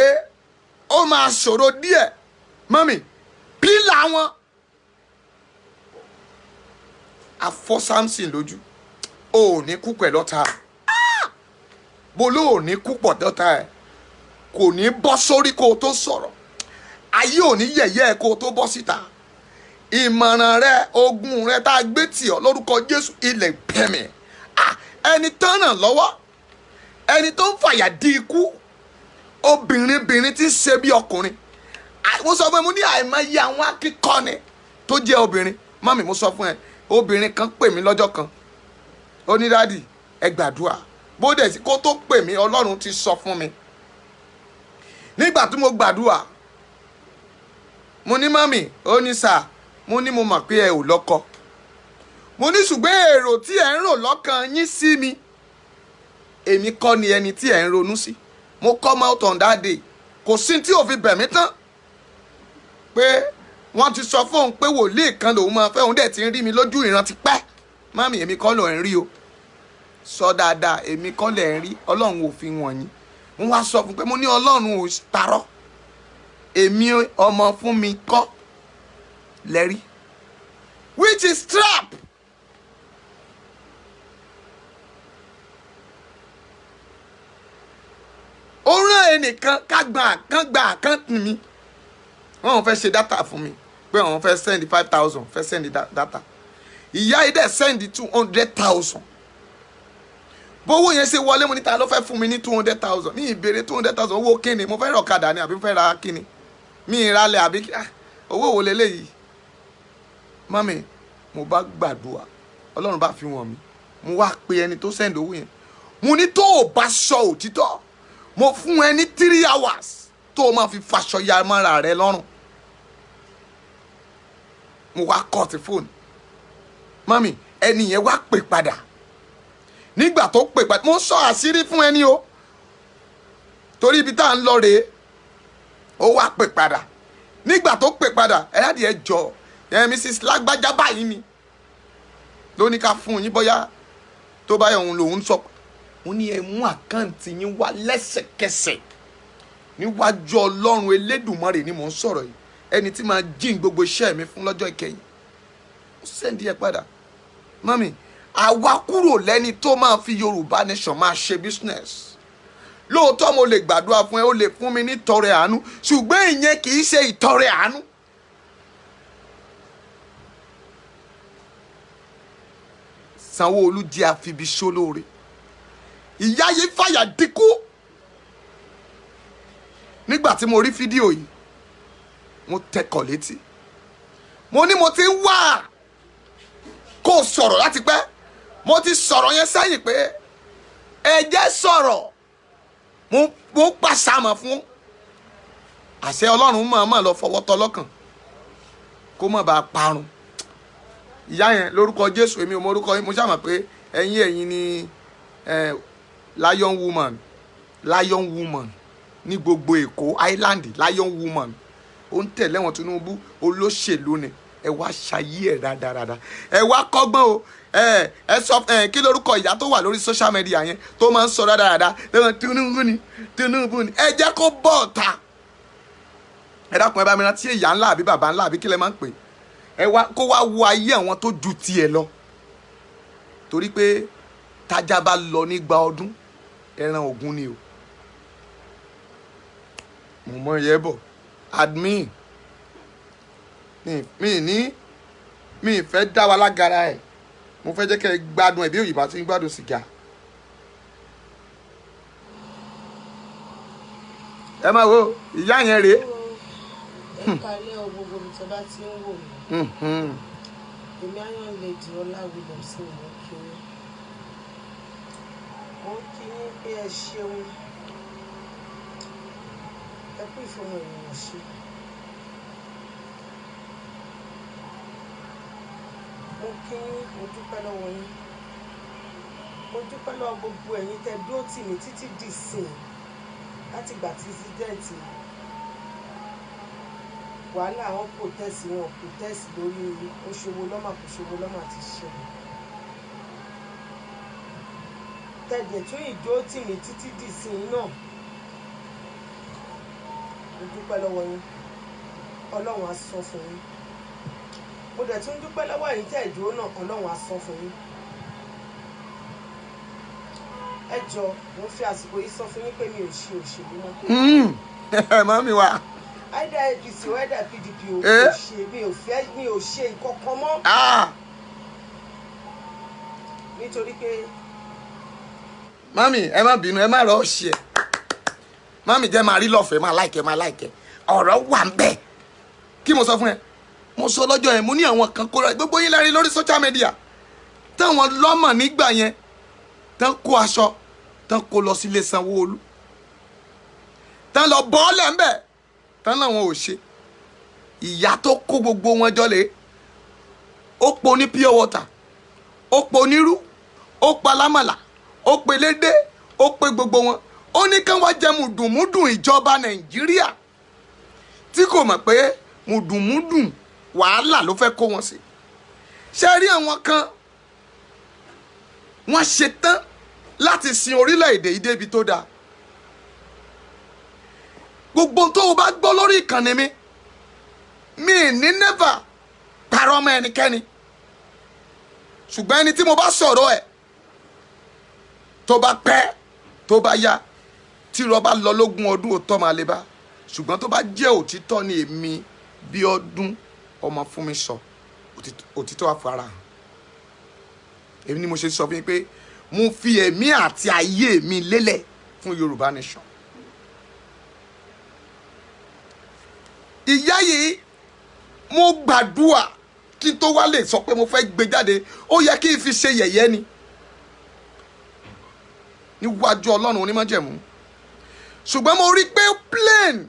ó máa ṣòro díẹ̀, mọ́mì, pillar wọn afọ́ Samson lójú. Ò ní kú pẹ̀lú ọ̀tá bó ló ò ní kú pọ̀ dọ́ta ẹ̀, kò ní bọ́ sórí kó o tó sọ̀rọ̀. Ayé ò ní yẹ̀yẹ́ ẹ̀ kó o tó bọ́ síta. Ìmọ̀ràn rẹ, ogun rẹ tá a gbé tì ọ́ lórúkọ Jésù, ilẹ̀ bẹ̀mẹ̀. Ẹni tán ràn lọ́wọ́, ẹni tó ń fàyà di ikú, obìnrin bìnrin tí ń ṣe bí ọkùnrin. Mo sọ fún ẹ, mo ní àìmọye àwọn akíkọ́ni tó jẹ́ obìnrin. Mọ́mì, mo sọ fún ẹ, obìnrin kan pè mí lọ́jọ́ kan, ó ní, "Daddy, ẹ gbàdúrà." Bó dẹ̀ sí kó tó pè mí, Ọlọ́run ti sọ fún mi. Nígbà tí mo gbàdúrà, mo ní, "Mọ́mì." Ó ní, "Sir." Mo ní, "Mo mọ̀ pé ẹ ò lọ́kọ." Mo ní, "Ṣùgbọ́n èrò tí ẹ ń rò lọ́kàn yín sí mi, èmi kọ́ ni ẹni tí ẹ ń ronú sí." Mo come out on that day, kò sí tí ò fi bẹ̀ mí tán pé wọ́n ti sọ fóun pé wòlíì kan lòun máa fẹ́, òun dẹ̀ ti ń rí mi lójú ìran ti pẹ́. Mami, èmi kọ́ ló ń rí o. Sọ dáadáa, èmi kọ́ lẹ̀ ń rí. Ọlọ́run ò fi wọ̀nyí. Mo wá sọ fún pé, mo ní Ọlọ́run ò parọ́, èmi ọmọ fún mi kọ́ lẹ́rí, which is trap. Ó rán ẹnìkan ká gba kán gba account mi. Wọ́n fẹ́ ṣe data fún mi pé àwọn fẹ́ send 5,000, fẹ́ send data. Ìyá yìí dẹ̀ send 200,000. Bówó yẹn ṣe wọlé, mo ní, "Ta ló fẹ́ fún mi ní 200,000?" Mi ìbéèrè 200,000. Owó kíni? Mo fẹ́ rà ọ̀kadà ni àbí fẹ́ ra kíni? Mi ìralẹ̀ àbí owó wo leléyìí? Mọ́mi, mo bá gbàdúrà, Ọlọ́run bá fi wọ̀n mi. Mo wá pe ẹni tó send owó yẹn. Mo ní, "Tó o bá sọ òtítọ́, mo fún ẹ ní 3 hours tó o máa fi faṣọ ya mọ́ra rẹ lọ́rùn." Mo wá cut fóònù. Mọ́mì, ẹni yẹn wá pè padà. Nígbà tó pè padà, mo sọ àṣírí fún ẹni o, torí ibi tá à ń lọ rèé. Ó wá pè padà. Nígbà tó pè padà, "Ẹ láti ẹ jọ ẹ, Mrs Lágbájá báyìí ni ló ní ká fún yín, bóyá tó bá yẹ òun lòun sọ." Mo ní, "Ẹ mú account yín wá lẹ́sẹ̀kẹsẹ̀." Níwájú Ọlọ́run Elédùmarè ni mò ń sọ̀rọ̀ yìí, ẹni tí máa jíìn gbogbo iṣẹ́ mi fún lọ́jọ́ ìkẹyìn. Ó send ẹ padà. Mọ́mì, àwa kúrò lẹ́ni tó máa fi Yorùbá Nation máa ṣe business. Lóòótọ́, mo lè gbàdúrà fún ẹ, ó lè fún mi ní ìtọrẹ àánú, ṣùgbọ́n ìyẹn kì í ṣe ìtọrẹ àánú. Sanwó-Olú jẹ́ àfibiṣólóore. Ìyá yìí fàyà dínkù. Nígbà tí mo rí fídíò yìí, mo tẹkọ̀ létí. Mo ní, "Mo ti ń wá kó o sọ̀rọ̀ láti pẹ́." Mo ti sọ̀rọ̀ yẹn sẹ́yìn pé ẹ jẹ́ sọ̀rọ̀. Mo pàṣàmọ̀ fún àṣẹ Ọlọ́run mọ̀ọ́mọ̀ lọ fọwọ́ tọ́ lọ́kàn kó mọ̀ bá a parun. Ìyá yẹn, lórúkọ Jésù, èmi ò mọ orúkọ yín, mo ṣàmọ̀ pé ẹ̀yin ni lion woman, lion woman ní gbogbo Èkó Island, lion woman ó ń tẹ̀lé wọn. Tinubu olóṣèlú ni. Ẹ wá ṣayé ẹ̀ rádaràda, ẹ wá kọ́gbọ́n o. Ẹ sọ ẹ, kí lórúkọ ìyá tó wà lórí social media yẹn tó máa ń sọ rádaràda lẹ́wọ̀n? Tinubu ni, Tinubu ni. Ẹ jẹ́ kó bọ̀ ọ̀ta. Ẹ dákun, ẹ bá mi rántí ìyá ńlá àbí bàbá ńlá àbí kí lẹ máa ń pè ẹ, wá kó wá wo ayé àwọn tó ju tiẹ̀ lọ, torí pé tájá bá lọ nígbà ọdún, ẹran ògún ni o. Mo mọ ìyẹn bọ̀. Admin mi ní mi fẹ́ dá wa lágara ẹ̀, mo fẹ́ jẹ́ kẹ́ ẹ gbádùn ẹ̀ bí òyìnbá ti ń gbádùn sìgá. Ẹ máa wo ìyá yẹn rèé. Ẹ kálẹ́ o, gbogbo ibi tí a bá ti ń wò mí. Èmi Iron Lady Ọlá Williams ni mò ń kí yín. Mo ń kí yín pé ẹ ṣeun, ẹ kú ìfọmọ ènìyàn ṣe. Mo kí yín, mo dúpẹ́ lọ́wọ́ yín, mo dúpẹ́ lọ́wọ́ gbogbo ẹ̀yin tẹ́ dúró tì mí títí dì sìn láti ìgbà tí incident wàhálà àwọn protest, wọn protest lórí Òṣogbo lọ́mà kò ṣòwò lọ́mà ti ṣẹlẹ̀, tẹ̀dẹ̀ tún ìdúró tì mí títí dì sìn náà. Mo dúpẹ́ lọ́wọ́ yín, Ọlọ́run á san fún yín. Mo dẹ̀ tún dúpẹ́ lọ́wọ́ ẹ̀yin tẹ́ ìdúró náà, Ọlọ́run á san fún yín. Ẹ jọ, mo fi àsìkò yìí sọ fún yín pé mi ò ṣe òṣèlú mọ́. Mummy wa. Either APC or either PDP o, Eh? kò ṣe, mi ò fẹ́, mi ò ṣe nǹkan mọ́, nítorí pé Mummy, ẹ má bínú, ẹ má rọ ṣe ẹ. Mummy, jẹ́ máa rí lọ́fẹ̀ẹ́, máa like ẹ́, máa like ẹ́. Ọ̀rọ̀ wà ń bẹ̀. Kí mo sọ fún ẹ, mo sọ lọ́jọ́ yẹn, mo ní àwọn kan kóra gbogbo yín lẹ́rìí lórí social media táwọn lọ́mọ̀ nígbà yẹn tán kó aṣọ tán kó lọ sílé Sanwó-Olú, tán lọ bọ́ọ̀lẹ̀ ń bẹ̀, tán làwọn ò ṣe. Ìyá tó kó gbogbo wọn jọ lé, ó po ní pure water, ó po onírú, ó pa lámàlà, ó pe lédè, ó pe gbogbo wọn, ó ní kán wá jẹ mùdùnmúdùn ìjọba Nàìjíríà, tí kò mọ̀ pé mùdùnmúdùn wàhálà ló fẹ́ kó wọn sí. Ṣe rí àwọn kan, wọ́n ṣetán láti sin orílẹ̀-èdè yìí débi tó dáa. Gbogbo tó o bá gbọ́ lórí ìkànnì mi, mi ní never parọ́ mọ́ ẹnikẹ́ni, ṣùgbọ́n ẹni tí mo bá sọ̀rọ̀ ẹ̀, tó bá pẹ́, tó bá yá, tí irọ́ bá lọ lógún ọdún, òótọ́ máa lè bá. Ṣùgbọ́n tó bá jẹ́ òtítọ́ ni èmi bí ọdún ọmọ fún mi sọ, òtítọ́ wà fara hàn. Èmi ni mo ṣe sọ fún yín pé mo fi ẹ̀mí àti ayé mi lélẹ̀ fún Yorùbá Nation. Ìyá yìí, mo gbàdúrà kí n tó wá lè sọ pé mo fẹ́ gbé jáde. Ó yẹ kí n fi ṣe yẹ̀yẹ́ ni níwájú Ọlọ́run onímọ̀jẹ̀mú, ṣùgbọ́n mo rí pé plane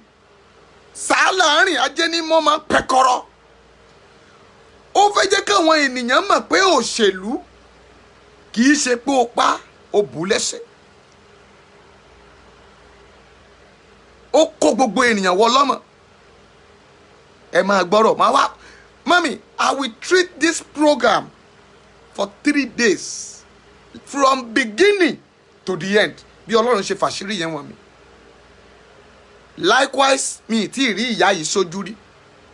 sàálàárín ajé ní mọ́ máa ń pẹ́kọ́rọ́. Ó fẹ́ jẹ́ káwọn ènìyàn mọ̀ pé òṣèlú kì í ṣe pé o pa o bù lẹ́sẹ̀. Ó kó gbogbo ènìyàn wọ lọ́mọ. Ẹ máa gbọ́rọ̀ máa wá. Mummy, I will treat this program for 3 days from beginning to the end, bí Ọlọ́run ṣe fàṣírí yẹn wọ̀n mi. Likewise, mi ì tí ì rí ìyá yìí sójú rí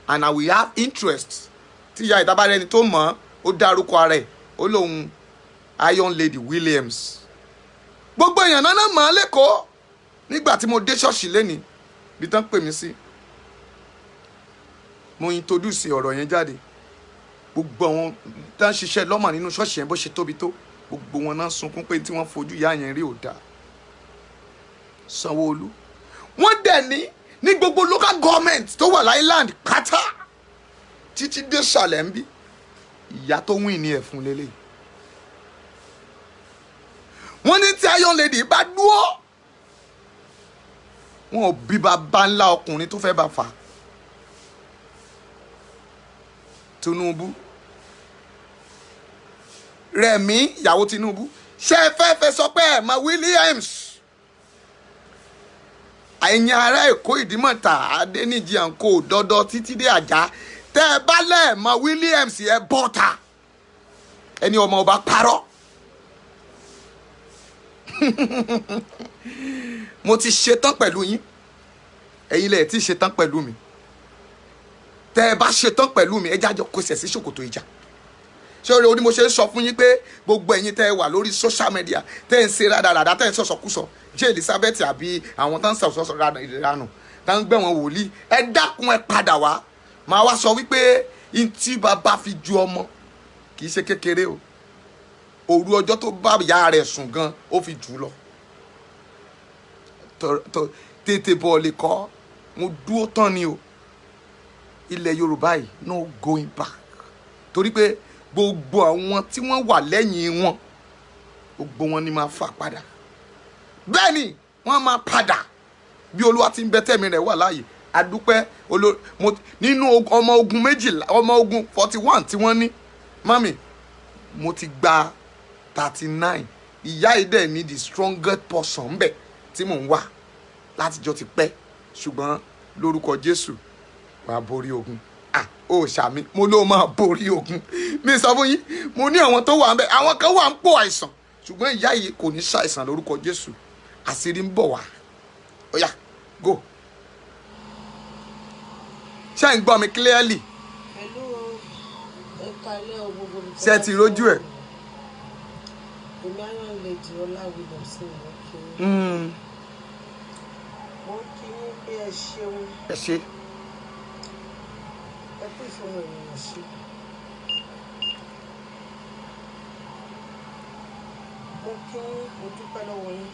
and I will have interest tí ìyá ìdábàárẹ̀ ẹni tó mọ̀ ọ́n. Ó dárúkọ ara ẹ̀, ó lóun Iron Lady Williams. Gbogbo èèyàn náà mọ̀ ọ́n lẹ́kọ̀ọ́. Nígbà tí mo dé ṣọ́ọ̀ṣì lẹ́ni bí tán pè mí sí, mo introduce ọ̀rọ̀ yẹn jáde. Gbogbo àwọn tá ń ṣiṣẹ́ lọ́mọ nínú ṣọ́ọ̀ṣì yẹn, bó ṣe tóbi tó, gbogbo wọn náà sunkún pé tí wọ́n fojú ìyá yẹn rí ò dáa. Sanwó-Olú, wọ́n dẹ̀ ní gbogbo local government tó wà l'island pátá títí dé sàlẹ̀ ń bí, ìyá tó wìn ní ẹ̀fún lélẹ̀. Wọ́n ní tí Iron Lady bá dúró Wọn ò bí bàbá ńlá ọkùnrin tó fẹ́ bá fà á. Tinubu, Rẹ̀mí ìyàwó Tinubu, ṣé ẹ fẹ́ fẹ́ sọ pé ẹ̀ mọ Williams? Ẹ̀yin ará Èkó, Ìdímọ̀tà, Adéníjì, àǹkó dọ́dọ́ títí dé Àjà, tẹ́ ẹ bá lẹ́ẹ̀mọ Williams, ẹ bọ́ta. Ẹni ọmọ ọba parọ́. Mo ti ṣetán pẹ̀lú yín, ẹ̀yin lẹ̀ ti ṣetán pẹ̀lú mi. Tẹ́ ẹ bá ṣetán pẹ̀lú mi, ẹ jájọ kó sẹ̀ sí ṣòkòtò ìjà. Ṣé orí oní mo ṣe ń sọ fún yín pé gbogbo ẹ̀yin tẹ́ ẹ wà lórí social media, tẹ́ ẹ ń ṣe rádaràdà, tẹ́ ẹ ń sọ̀sọ̀kúsọ, jẹ́ Elizabeth àbí àwọn tó ń sọ̀sọ̀ ìranù, tó ń gbẹ̀wọ̀n wòlíì, ẹ dákun, ẹ padà wá. Màá wá sọ wípé ntí bàbá fi ju ọmọ kì í ṣe kékeré o. Òru ọjọ́ tó bá ìyá rẹ̀ sùn gan, ó fi jù ú lọ. Tètè bọ̀ lè kọ́. Mo dúró tán ni o. Ilẹ̀ Yorùbá yìí, no going back, torí pé gbogbo àwọn tí wọ́n wà lẹ́yìn wọn, gbogbo wọn ni máa fà padà. Bẹ́ẹ̀ ni wọ́n máa padà bí Olúwa ti ń bẹ tẹ̀mí rẹ̀ wà láàyè. Adúpẹ́ nínú ọmọ ogun 12, ọmọ ogun 41 tí wọ́n ní, mami, mo ti gba 39. Ìyá yìí dẹ̀ ní the strongest person ńbẹ̀ tí mò ń wá látijọ́ ti pẹ́. Ṣùgbọ́n lórúkọ Jésù, wàá borí ogun. Ah, ó ṣàmì, mo ló máa borí ogun. Mi sọ fún yín, mo ní àwọn tó wà ń bẹ, àwọn kan wà ń pò àìsàn, ṣùgbọ́n ìyá yìí kò ní ṣàìsàn lórúkọ Jésù. Àṣírí ń bọ̀ wá. Ó yá, go. Ṣé ń gbọ́ mi clearly? Pẹ̀lú ẹ̀ka ilé o, gbogbo olùkọ́. Ṣé ẹ ti rójú ẹ̀? Èmi Iron Lady Ọlá Williams ni mo kí yín. Mo kí yín pé ẹ ṣeun. Ẹ ṣe. Ẹ kú ìfọmọ ènìyàn ṣe. Mo kí yín, mo dúpẹ́ lọ́wọ́ yín.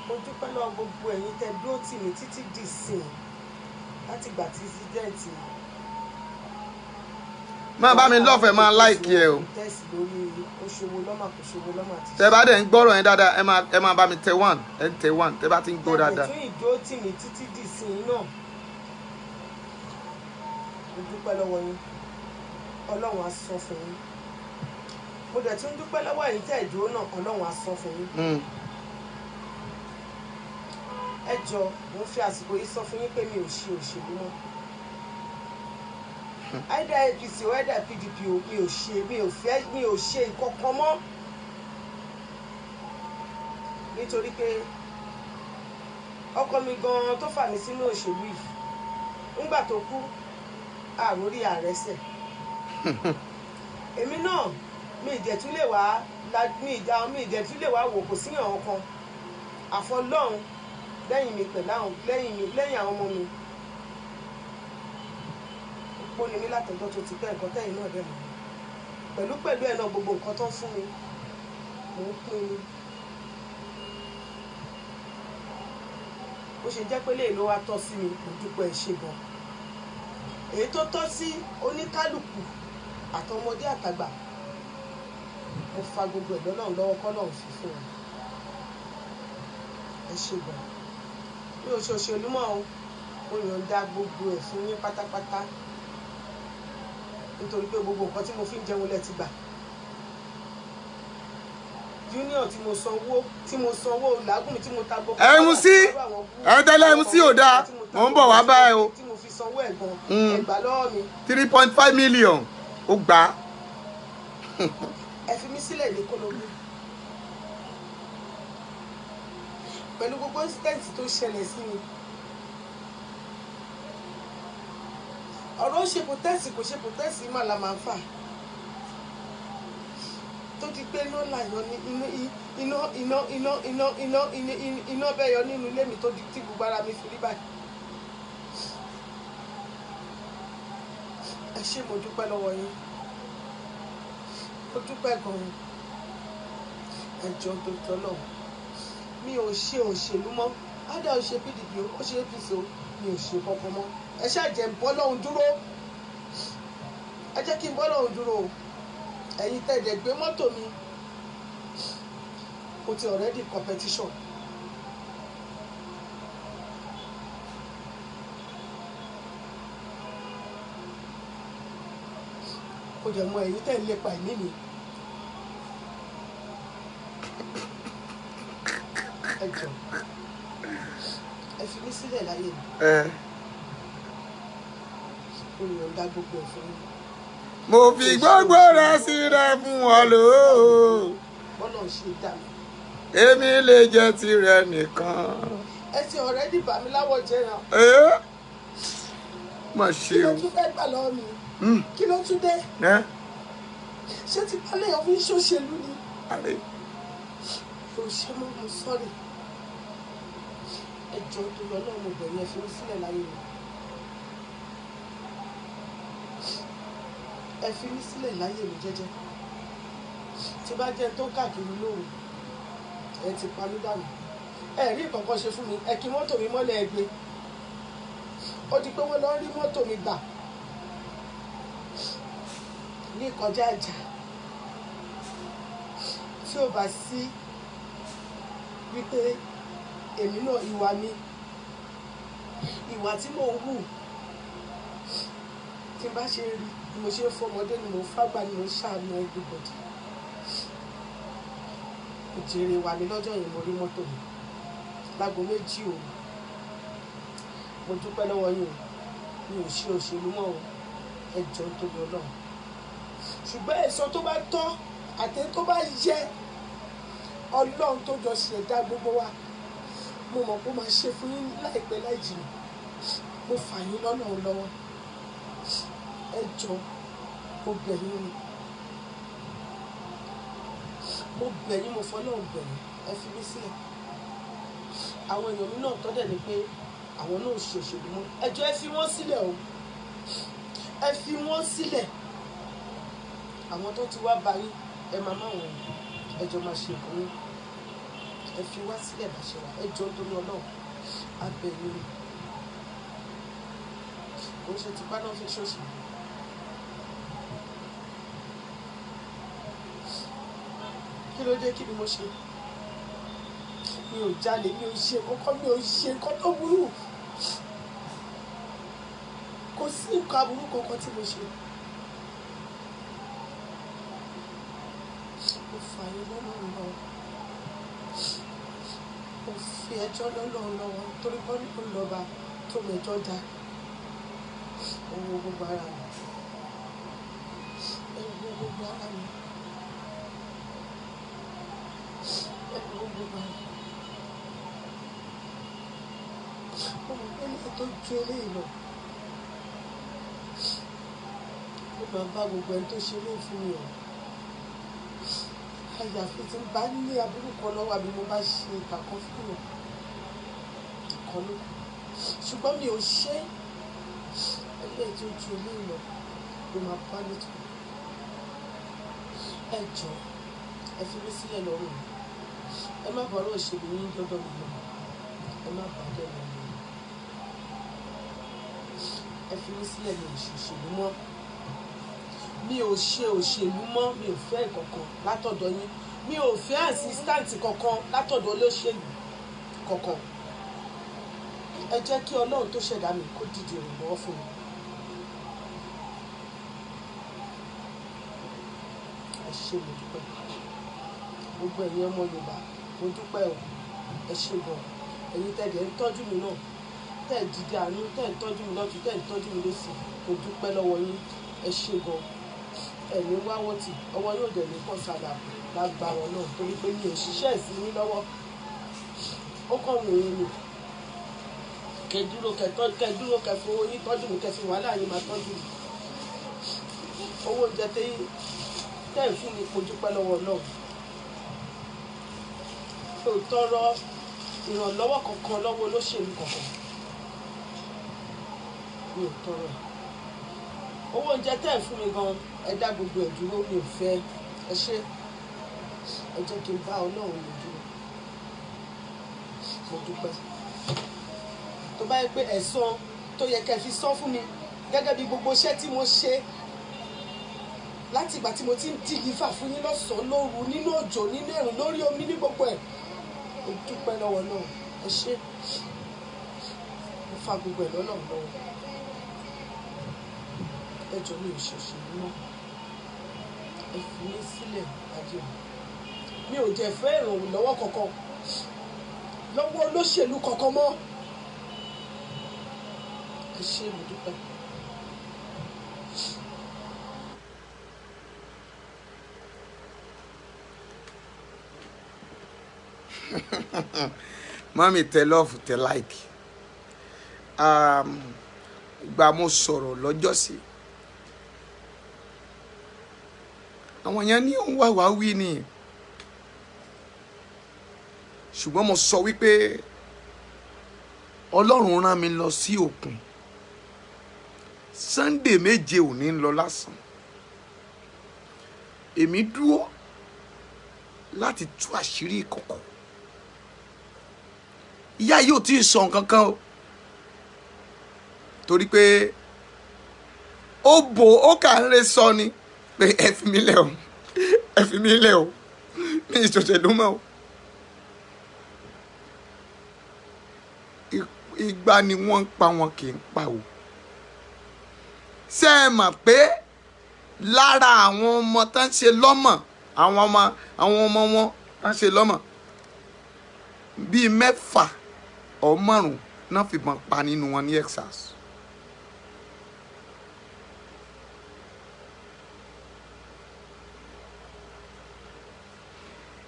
Mo dúpẹ́ lọ́wọ́ gbogbo ẹ̀yin tẹ́ dúró tì mí títí dì sìn látìgbà tí incident Máa bá mi lọ́fẹ̀ẹ́, máa like ẹ o. Tẹ́sí lórí oṣòwò lọ́mà kò ṣòwò lọ́mà ti Tẹ bá dẹ̀ ń gbọ́rọ̀ yẹn dáadáa, ẹ máa bá mi tẹ one, ẹ ń tẹ one tẹ bá ti ń gbọ́ dáadáa. Tún ìdúró tì mí títí dì sìn náà, mo dúpẹ́ lọ́wọ́ yín. Ọlọ́run á san fún yín. Mo dẹ̀ tún dúpẹ́ lọ́wọ́ ẹ̀yin tẹ́ ìdúró náà. Ọlọ́run á san fún yín. Ẹ jọ, mo ń fi àsìkò yìí sọ fún yín pé mi ò ṣe òṣèlú mọ́, either APC o, either PDP o. Mi ò ṣe, mi ò fẹ́, mi ò ṣe ìkọ̀kan mọ́, nítorí pé ọkọ mi gan-an tó fà mí sínú òṣèlú yìí, ńgbà tó kú, àròrí ààrẹ sẹ̀. Èmi náà mi ìdẹ̀tún lè wá mi ìdá mi ìdẹ̀tún lè wá wò. Kò síyàn kan àfọlọ́run lẹ́yìn mi, pẹ̀lú àwọn lẹ́yìn mi, lẹ́yìn àwọn ọmọ mi. Opó ni mí látọjọ́ tó ti pẹ́. Nǹkan tẹ́yìn náà dẹ̀ mọ́ pẹ̀lú pẹ̀lú ẹ̀ náà, gbogbo nǹkan tó ń fún mi, mò ń pín ni. Bó ṣe jẹ́ pé léè ló wá tọ́ sí mi, mo dúpẹ́, ẹ ṣé gan. Èyí tó tọ́ sí oníkálukú, àtọmọdé àtàgbà, mo fa gbogbo ẹ̀ lọ́lọ́run lọ́wọ́, kọ́lọ́run fi fún wọn. Ẹ ṣé gan. Mi ò ṣe òṣèlú mọ́ o. Mo yọ̀ǹda gbogbo ẹ̀ fún yín pátápátá, nítorí pé gbogbo nǹkan tí mo fi ń jẹun lẹ ti gbà. Union tí mo sanwó, tí mo sanwó làágùn mi, tí mo ta gbogbo MC, ẹ tẹ́lẹ̀ MC ò dáa, mò ń bọ̀ wá báyìí o. Tí mo fi sanwó ẹ̀ gan, ẹ gbà lọ́wọ́ mi. 3.5 million ó gbà á. Ẹ fi mí sílẹ̀ ní kólóbó pẹ̀lú gbogbo incident tó ṣẹlẹ̀ sí mi. Ọ̀rọ̀ ó ṣe protest, kò ṣe protest mà la máa ń fà tó di pé iná làyọ ní iná iná iná iná iná iná iná bẹ́ẹ̀ yọ nínú ilé mi, tó di tí gbogbo ara mi fi rí báyìí. Ẹ ṣé, mo dúpẹ́ lọ́wọ́ yín, mo dúpẹ́ gan-an. Ẹ jọ̀ọ́, tó tọ́ náà, mi ò ṣe òṣèlú mọ́. Ádá ò ṣe PDP o, ó ṣe APC o, mi ò ṣe kankan mọ́. Ẹ ṣáà jẹ́ ń bọ́ lọ́hùn dúró, ẹ jẹ́ kí n bọ́ lọ́hùn dúró o. Ẹ̀yin tẹ̀dẹ̀ gbé mọ́tò mi, mo ti already competition. Kò dẹ̀ mọ ẹ̀yin tẹ̀ ń lépa ẹ̀mí mi. Ẹ jọ̀ọ́, ẹ fi mí sílẹ̀ láyé mi. Mo yọ̀ǹda gbogbo ẹ̀ fún yín. Mo fi gbogbo rẹ̀ sílẹ̀ fún ọ lò ó. Bọ́lá ò ṣe dá mi. Èmi lè jẹ́ tirẹ̀ nìkan. Ẹ ti ọ̀rẹ́dì bà mí láwọ̀ jẹ́ náà. Má ṣe Kí ló o. tún fẹ́ gbà lọ́wọ́ mi? Kí ló tún dé? Ṣé ti bá léèyàn fi ń ṣòṣèlú ni? Àrè. Kò ṣe mọ́, mo sọ́ọ̀rì. Ẹ jọ̀ọ́ torí Ọlọ́run, mo bẹ̀ yín, ẹ fi mí sílẹ̀ láyé mi. Ẹ fi mí sílẹ̀ láyé mi jẹ́jẹ́. Tí bá jẹ́ tó káàkiri lóru, ẹ ti pa mí dànù. Ẹ rí nǹkan kan ṣe fún mi, ẹ kí mọ́tò mi mọ́lẹ̀ ẹ gbé. Ó di pé wọ́n lọ rí mọ́tò mi gbà ní kọjá ìjà. Tí ò bá sí wípé èmi náà ìwà mi, ìwà tí mò ń hù, tí n bá ṣe rí ni mo ṣe ń fọmọdé, ni mò ń fágbà, ni mò ń ṣàánú everybody. Mo jèrè wà mí lọ́jọ́ yẹn, mo rí mọ́tò mi láago 2 òru. Mo dúpẹ́ lọ́wọ́ yín o, mi ò ṣe òṣèlú mọ́ o, ẹ jọ̀ọ́ nítorí Ọlọ́run. Ṣùgbọ́n èso tó bá tọ́ àti tó bá yẹ, Ọlọ́run tó jọ ṣẹ̀dá gbogbo wa, mo mọ̀ pé ó máa ṣe fún yín láìpẹ́ láì jìnnà. Mo fà yín lọ́nà lọ́wọ́. Ẹ jọ̀ọ́, mo bẹ̀ yín ni. Mo bẹ̀ yín, mo fọlọ́run bẹ̀ yín, ẹ fi mí sílẹ̀. Àwọn èèyàn mi náà tọ́dẹ̀ ni pé àwọn náà ò ṣe òṣèlú mọ́. Ẹ jọ̀ọ́, ẹ fi wọ́n sílẹ̀ o. Ẹ fi wọ́n sílẹ̀. Àwọn tó ti wá bá yín, ẹ máa má wọn. Ẹ jọ̀ọ́ máa ṣe nǹkan yín. Ẹ fi wá sílẹ̀ bá ṣe wà. Ẹ jọ̀ọ́ nítorí Ọlọ́run, a bẹ̀ yín ni. Kò ṣe tipá náà fi ṣòṣèlú. Kí ló dé? Kí ni mo ṣe? Mi ò jalè, mi ò ṣe kọ́kọ́, mi ò ṣe nǹkan tó burú. Kò sí nǹkan aburú kankan tí mo ṣe. Mo fà yín lọ́nà lọ́wọ́. Mo fi ẹjọ́ lọ́nà lọ́wọ́ torí pé ó lọ́ba tó mẹjọ́ dá. Ẹ wo gbogbo ara mi. Ẹ wo gbogbo ara mi. Ẹ wo gbogbo ara mi. Mo mọ̀ pé ilé tó ju eléyìí lọ, ó máa bá gbogbo ẹni tó ṣe eléyìí fún mi o. Àyàfi tí n bá ní aburú kan lọ́wọ́ àbí mo bá ṣe ìkà kan fún mi kan ló kù. Ṣùgbọ́n mi ò ṣe é. Eléyìí tó ju eléyìí lọ ló máa bá nítorí. Ẹ jọ̀ọ́, ẹ fi mí sílẹ̀ lọ́rùn mi. Ẹ má bọ̀rọ̀ òṣèlú yín dọ́dọ̀ mi lọ. Ẹ má bàá dọ́dọ̀ mi lọ. Ẹ fi mí sílẹ̀, mi ò ṣe òṣèlú mọ́. Mi ò ṣe òṣèlú mọ́, mi ò fẹ́ kankan látọ̀dọ̀ yín. Mi ò fẹ́ assistant kankan látọ̀dọ̀ olóṣèlú kankan. Ẹ jẹ́ kí Ọlọ́run tó ṣẹ̀dá mi kó dìde ìrànlọ́wọ́ fún mi. Ẹ ṣé, mo dúpẹ́. Gbogbo ẹ̀yin ọmọ Yorùbá, mo dúpẹ́ o. Ẹ ṣé gan. Ẹ̀yin tẹ́ dẹ̀ ń tọ́jú mi náà, tẹ́ ẹ̀ dìde àánú, tẹ́ ẹ̀ ń tọ́jú mi lọ́tùn, tẹ́ ẹ̀ ń tọ́jú mi lósì, mo dúpẹ́ lọ́wọ́ yín. Ẹ ṣé gan. Ẹ̀mí wá wọ́n tì, ọwọ́ yóò dẹ̀ ní kàn sálà lágbára náà torí pé mi ò ṣiṣẹ́ sí yín lọ́wọ́. Ó kàn wù yín ni. Kẹ dúró, kẹ tọ́, kẹ dúró, kẹ fowó yín tọ́jú mi, kẹ fi wàhálà yín máa tọ́jú mi. Owó oúnjẹ tẹ́ ẹ̀ fún mi, mo dúpẹ́ lọ́wọ́ Ọlọ́run. Mi ò tọrọ ìrànlọ́wọ́ kankan lọ́wọ́ olóṣèlú kankan. Mi ò tọrọ ẹ̀. Owó oúnjẹ tẹ́ ẹ̀ fún mi gan, ẹ dá gbogbo ẹ̀ dúró, mi ò fẹ́. Ẹ ṣé. Ẹ jẹ́ kí n bá Ọlọ́run mi dúró. Mo dúpẹ́. Tó bá yẹ pé ẹ̀san tó yẹ kẹ́ fi san fún mi gẹ́gẹ́ bí gbogbo iṣẹ́ tí mo ṣe láti ìgbà tí mo ti ń dìlífà fún yín lọ́sàn-án lóru, nínú òjò, nínú ẹ̀rùn, lórí omi, ní gbogbo ẹ̀. Mo dúpẹ́ lọ́wọ́ náà. Ẹ ṣé. Mo fa gbogbo ẹ̀ lọ́lọ́run lọ́wọ́. Ẹ jọ̀ọ́, mi ò ṣe òṣèlú mọ́. Ẹ fi mí sílẹ̀ ajé mi. Mi ò jẹ́ fẹ́ ìrànlọ́wọ́ kankan lọ́wọ́ olóṣèlú kankan mọ́. Ẹ ṣé, mo dúpẹ́. Mami, tẹ love, tẹ like. Ìgbà mo sọ̀rọ̀ lọ́jọ́sí, àwọn yẹn ní òun wà wá wí ni, ṣùgbọ́n mo sọ wípé Ọlọ́run rán mi lọ sí òkun. Sunday méje ò ní lọ lásán. Èmi dúró láti tú àṣírí ìkọ̀kọ̀. Ìyá yìí ò tí ì sọ nǹkan kan o, torí pé ó bò ó kà ń lè sọ ni pé ẹ fi mí lẹ̀ o, ẹ fi mí lẹ̀ o, mi ìṣòṣèlú mọ́ o. Ìgbà ni wọ́n ń pa wọn kì í pa o. Ṣé ẹ mọ̀ pé lára àwọn ọmọ tán ṣe lọ́mọ̀, àwọn ọmọ wọn tán ṣe lọ́mọ̀ bíi mẹ́fà ọ̀ márùn-ún náà fìbọn pa nínú wọn ní Texas.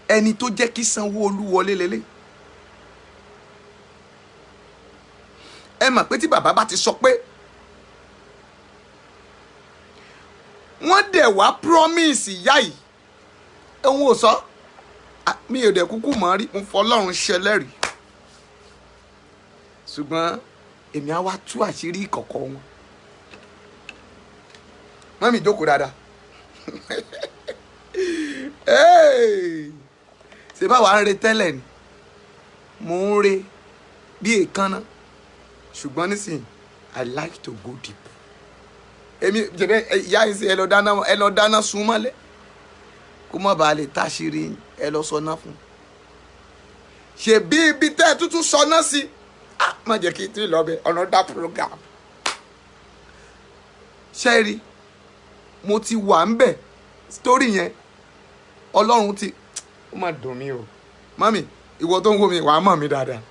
Ẹni tó jẹ́ kí Sanwó-Olú wọlé lélẹ̀, ẹ mọ̀ pé tí bàbá bá ti sọ pé wọ́n dẹ̀ wá promise ìyá yìí, òun ò sọ. Mi ò dẹ̀ kúkú mọ̀ rí, mo fọlọ́run ṣẹlẹ́rìí, ṣùgbọ́n èmi á wá tú àṣírí ìkọ̀kọ̀ wọn. Mọ́mí, jókòó dáadáa. Hey! Ṣé báwa ń re tẹ́lẹ̀ ni? Mò ń re bí èékánná, ṣùgbọ́n nísìnyí I like to go deep. Èmi jẹ̀dẹ̀ ìyá yìí sí, ẹ lọ dáná, ẹ lọ dáná sun mọ́lẹ̀ kó má bàa lè táṣìírí. Ẹ lọ sọná fún un. Ṣèbí ibi tẹ́ ẹ tútù sọná sí? Ah, má jẹ́ kí n tí ì lọ bẹ another program. Ṣẹ́ẹ̀rí, mo ti wà ń bẹ̀ story yẹn. Ọlọ́run ti ó má dùn mí o. Mami, ìwọ tó ń wò mí, wàá mọ̀ mí dáadáa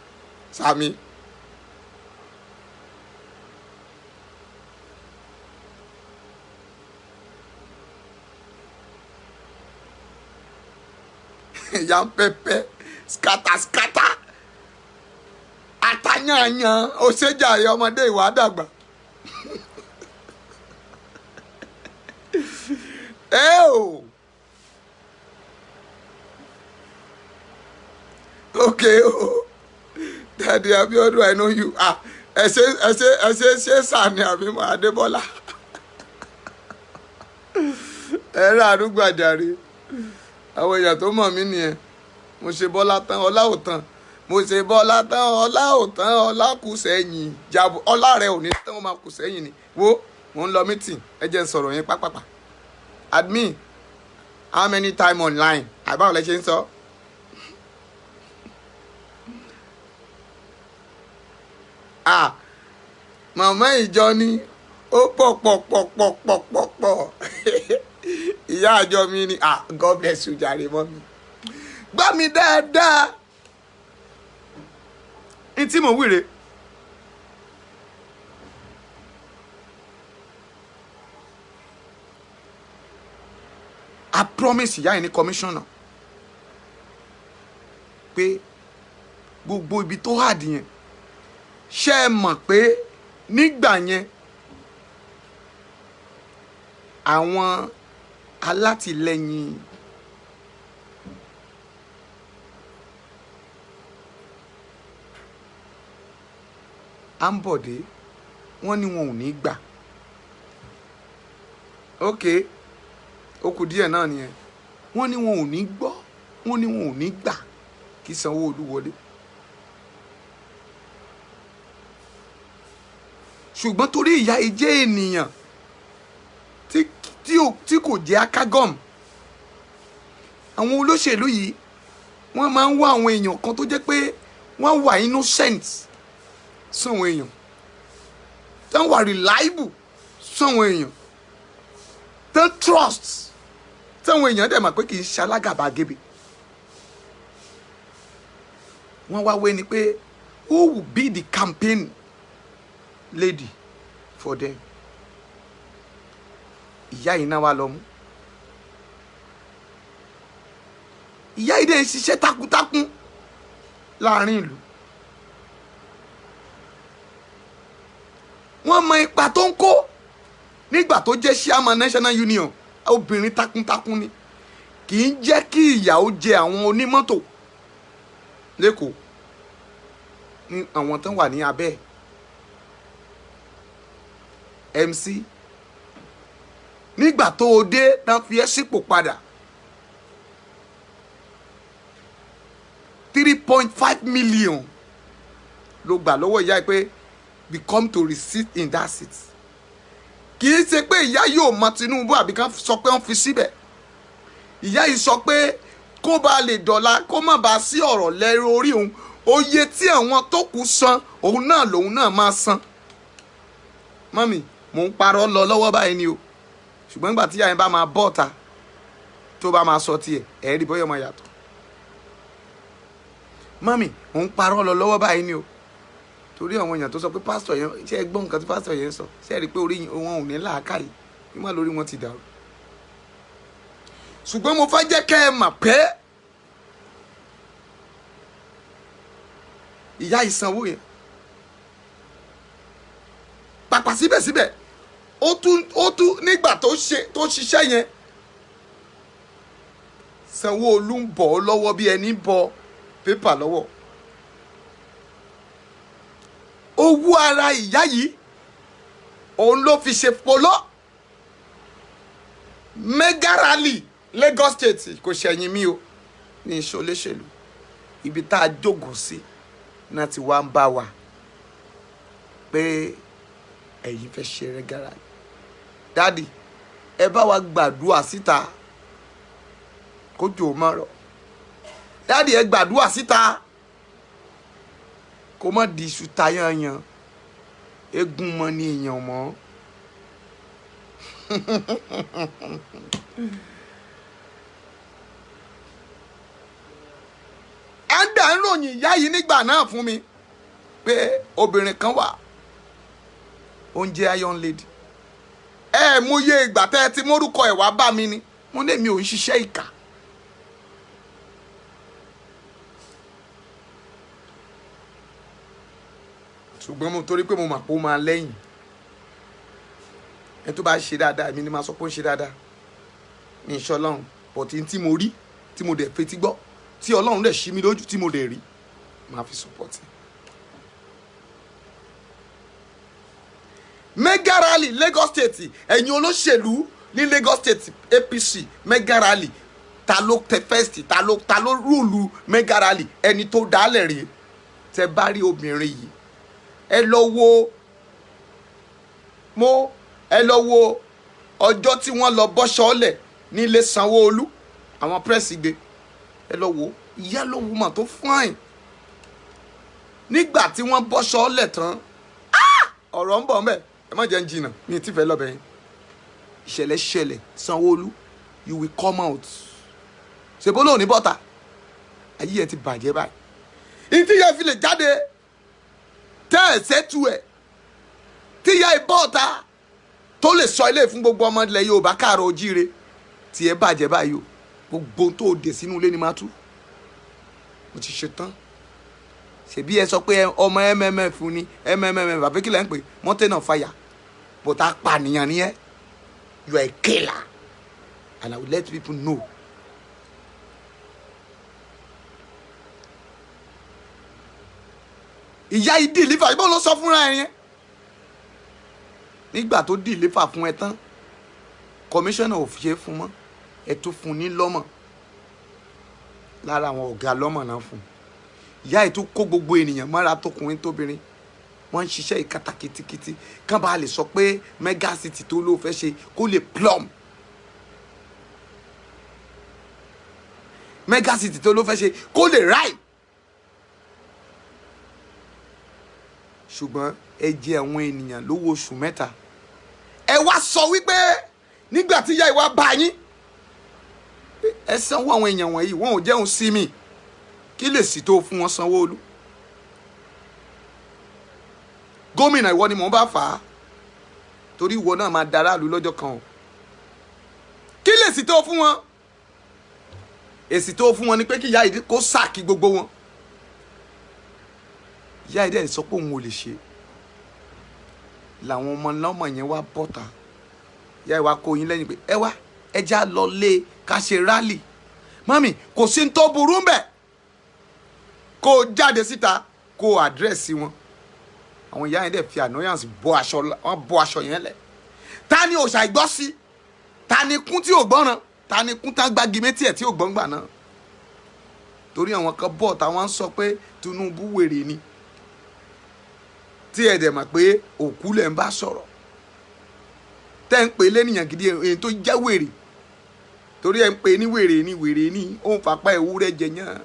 sàmì. Ìyá pẹpẹ skata skata atayanyan òṣèjàre ọmọdé ìwà dàgbà. Ẹ o, okay o, Daddy Abiodun, I know you. Ah, ẹ ṣe, ẹ ṣe, ẹ ṣe. Ṣe sani àbí mọ Adébọ́lá ẹ rà àdúgbò àjàre. Àwọn èèyàn tó mọ̀ mí nìyẹn. Mo ṣe bọ́lá tán, ọlá ò tán. Mo ṣe bọ́lá tán, ọlá ò tán, ọlá kù sẹ́yìn. Jàbọ̀, ọlá rẹ ò ní tán, ó máa kù sẹ́yìn ni. Wo, mo ń lọ meeting, ẹ jẹ́ n sọ̀rọ̀ yẹn pápápá. Admin, how many time online? Àbáwọ̀ lẹ ṣe ń sọ. Ah, màmá ìjọ ni ó pọ̀ pọ̀ pọ̀ pọ̀ pọ̀ pọ̀ pọ̀. Ìyá àjọ mi ni. Ah, God bless you jàre. Mọ́ mi, gbọ́ mi dáadáa ní tí mò ń wíre. I promise ìyá yìí ní commissioner pé gbogbo ibi tó hard yẹn, ṣé ẹ mọ̀ pé nígbà yẹn àwọn alátìlẹyìn Ambode, wọ́n ní wọn ò ní gbà. Ok, ó kù díẹ̀ náà nìyẹn. Wọ́n ní wọn ò ní gbọ́, wọ́n ní wọn ò ní gbà kí Sanwó-Olú wọlé, ṣùgbọ́n torí ìyá yìí jẹ́ ènìyàn tí kò jẹ́ akágọ́m, àwọn olóṣèlú yìí, wọ́n máa ń wá àwọn èèyàn kan tó jẹ́ pé wọ́n wà innocent sáwọn èèyàn, tán wà reliable sáwọn èèyàn, tán trust. Táwọn èèyàn dẹ̀ mọ̀ pé kì í ṣe alágàbàgebè. Wọ́n wá wé ni pé who will be the campaign lady for them? Ìyá yìí náà wá lọ mú. Ìyá yìí dẹ̀ ń ṣiṣẹ́ takuntakun láàrin ìlú. Wọ́n mọ ipa tó ń kó nígbà tó jẹ́ chairman National Union. Obìnrin takuntakun ni, kì í jẹ́ kí ìyà ó jẹ àwọn onímọ́tò lẹ́kọ̀ọ́ ní àwọn tó wà ní abẹ́ MC. Nígbà tó o dé tán fi ẹ́ sípò padà, 3.5 million ló gbà lọ́wọ́ ìyá ẹ pé we come to receive in that seat. Kì í ṣe pé ìyá yóò mọ Tinubu àbí ká sọ pé wọ́n fi síbẹ̀. Ìyá yìí sọ pé kó ba lè dọ̀la, kó má ba sí ọ̀rọ̀ lẹ́rú orí òun, oye tí àwọn tó kù san òun náà lòun náà máa san. Mọ́mì, mò ń parọ́ lọ lọ́wọ́ báyìí ni o, ṣùgbọ́n nígbà tí ìyá yẹn bá máa bọ́ ọ̀ta tó bá máa sọ tiẹ̀, ẹ̀ rí bóyá ọmọ yàtọ̀. Mọ́mì, mò ń parọ́ lọ lọ́wọ́ báyìí ni o, torí àwọn èèyàn tó sọ pé pásítọ̀ yẹn, ṣé ẹ gbọ́ nǹkan tí pásítọ̀ yẹn ń sọ? Ṣé ẹ rí i pé orí wọn ò ní làákàyè nígbà lórí wọn ti dàrú? Ṣùgbọ́n mo fẹ́ jẹ́ kẹ́ ẹ mọ̀ pé ìyá ìsanwó yẹn pàpà síbẹ̀síbẹ̀ ó tún nígbà tó ṣiṣẹ́ yẹn, Sanwó-Olú ń bọ̀ ọ́ lọ́wọ́ bí ẹni ń bọ pépà lọ́wọ́. Owó ara ìyá yìí òun ló fi ṣe polo mega rally Lagos State. Kò ṣẹ̀yìn mi o ní ìṣoléṣèlú, ibi tá a jókòó sí náà ti wá ń bá wa pé ẹ̀yin fẹ́ ṣe mega rally. Dádì, ẹ bá wa gbàdúrà síta kójò má rọ̀. Dádì, ẹ gbàdúrà síta kó má di iṣu ta yanyan, eégún mọ ní èèyàn mọ́. Ẹ̀ńdà ń ròyìn ìyá yìí nígbà náà fún mi pé obìnrin kan wà, ó ń jẹ́ Iron Lady. Ẹ mú iye ìgbà tẹ́ ẹ ti mórúkọ ẹ̀ wá bá mi ni, mo ní mi ò ń ṣiṣẹ́ ìkà. Ṣùgbọ́n mo torí pé mo mà pé ó máa lẹ́yìn ẹni tó bá ṣe dáadáa, èmi ni máa sọ pé ó ń ṣe dáadáa ní iṣẹ́ Ọlọ́run. Bọ̀tí tí mo rí, tí mo dẹ̀ fetí gbọ́, tí Ọlọ́run dẹ̀ ṣí mi lójú, tí mo dẹ̀ rí, máa fi support. Mega rally Lagos State, ẹ̀yin olóṣèlú ní Lagos State APC mega rally, ta ló tẹ first, ta ló rúùlù mega rally? Ẹni tó dálẹ̀ rèé. Tẹ bá rí obìnrin yìí, ẹ lọ wo mo ẹ lọ wo ọjọ́ tí wọ́n lọ bọ́ṣọ́lẹ̀ nílé Sanwó-Olú, àwọn pírẹ́sì gbé, ẹ lọ wo yellow woman tó fine nígbà tí wọ́n bọ́ṣọ́lẹ̀ tán. Ọ̀rọ̀ ń bọ̀ ńbẹ̀, ẹ má jẹ́ ń jìnnà, mi ti fẹ́ lọ́bẹ̀ yẹn. Ìṣẹ̀lẹ̀ ṣẹlẹ̀, Sanwó-Olú, you will come out. Ṣèbó lóun ní bọ́ta, ayé ẹ ti bàjẹ́ báyìí. Ìtí yẹn fi lè jáde tẹ́ ẹ̀ sẹ́tù ẹ̀, tí ìyá ìbọ́ta tó lè sọ ilé fún gbogbo ọmọ ilẹ̀ Yorùbá káàrọ̀ ojíire, tí ẹ bàjẹ́ báyìí o, gbogbo tó o dè sínú ilé ni máa tú. Mo ti ṣe tán. Ṣèbí ẹ sọ pé ọmọ MMF ni, MMF àbí kí lẹ́ ń pè, mountain of fire, but apànìyàn ni ẹ. You are a killer and I will let people know. Ìyá yìí dìlífà, ìbọn ló sọ fúnra ẹ yẹn. Nígbà tó dìlífà fún ẹ tán, kọmíṣánná ò ṣe é fún mọ́, ẹ tó fún ní lọ́mọ̀ lára àwọn ọ̀gá lọ́mọ̀ náà fún un. Ìyá yìí tó kó gbogbo ènìyàn mọ́ra, tókùnrin tóbìnrin, wọ́n ń ṣiṣẹ́ ìkàtà kitikiti kán bá lè sọ pé mega city tó ló fẹ́ ṣe kó lè plumb. Mega city tó ló fẹ́ ṣe kó lè ráì. Ṣùgbọ́n ẹ jẹ àwọn ènìyàn lówó oṣù mẹ́ta. Ẹ wá sọ wípé nígbà tí ìyá ìwà bá yín Ẹ sanwó àwọn èèyàn wọ̀nyí, wọn ò jẹun sí mi. Kí lè sì tó fún wọn Sanwó-Olú? Gómìnà ìwọ ni mò ń bá fà á, torí ìwọ náà máa daráàlú lọ́jọ́ kan o. Kí lè sì tó fún wọn? Èsì tó fún wọn ni pé kí ìyá yìí kó sáàkì gbogbo wọn. Ìyá yìí dẹ̀ sọ pé òun ò lè ṣe. Làwọn ọmọ lọ́mọ yẹn wá bọ́ta. Ìyá yìí wá kó yín lẹ́yìn pé ẹ wá, ẹ já lọ lé ká ṣe rálì. Mami, kò sí ní tó burú ń bẹ̀. Kó o jáde síta, kó o àdírẹ́sì wọn. Àwọn ìyá yẹn dẹ̀ fi annoyance bọ́ aṣọ, wọ́n bọ́ aṣọ yẹn lẹ̀. Ta ni òòṣà ìgbọ́ sí? Ta ni kún tí ò gbọ́ràn? Ta ni kún tá gbági méjì ẹ̀ tí ò gbọ́n gbà náà? Torí àwọn kan bọ̀ táwọn ń sọ pé Tinubu wèrè ni. Tí ẹ dẹ̀ mọ̀ pé òkú lẹ̀ ń bá sọ̀rọ̀. Tẹ́ ń pè lẹ́nìyàn gidi èyí tó jẹ́ wèrè. Torí ẹ ń pè ní wèrè ni wèrè ni, ó ń fapá ewúrẹ́ jẹ yán.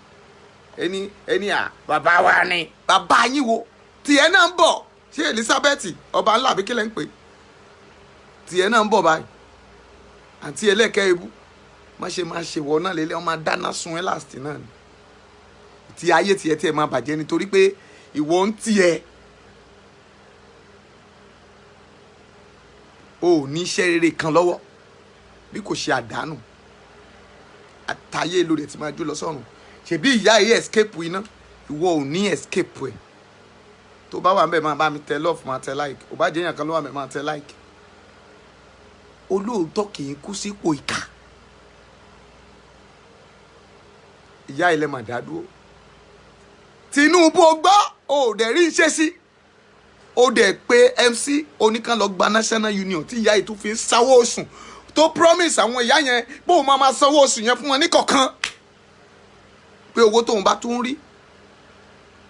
Ẹni ẹni à bàbá wa ni. Bàbá yín wo? Tiẹ̀ náà ń bọ̀. Ṣé Elizabeth ọba ńlá àbí kí lẹ̀ ń pè? Tiẹ̀ náà ń bọ̀ báyìí. Àǹtí ẹlẹ́kẹ́ ibú. Má ṣe máa ṣèwọ náà lélẹ̀, wọ́n máa dáná sun ẹ́ last náà ni. Ti ayé tiẹ̀ tiẹ̀ máa bàjẹ́ nítorí pé ìwọ ń tiẹ̀. O ò ní iṣẹ́ rere kan lọ́wọ́ bí kò ṣe àdánù. Àtayé lórí ẹ̀ ti máa jó lọ sọ́run. Ṣèbí ìyá yìí escape iná, ìwọ ò ní escape ẹ̀. Tó bá wà ń bẹ̀ máa bá mi tẹ love, máa tẹ like. Ò bá jẹ́ èèyàn kan ló wà ń bẹ̀ máa tẹ like. Olóòótọ́ kì í kú sípò ìkà. Ìyá ilẹ̀ mà dá dúró. Tinubu o gbọ́, o ò dẹ̀ rí iṣẹ́ sí. O dẹ̀ pé MC oníkan lọ gba National Union tí ìyá yìí tún fi ń sanwó oṣù tó promise àwọn ìyá yẹn pé òun máa sanwó oṣù yẹn fún wọn ní kọ̀ọ̀kan. Pé owó tóun bá tún rí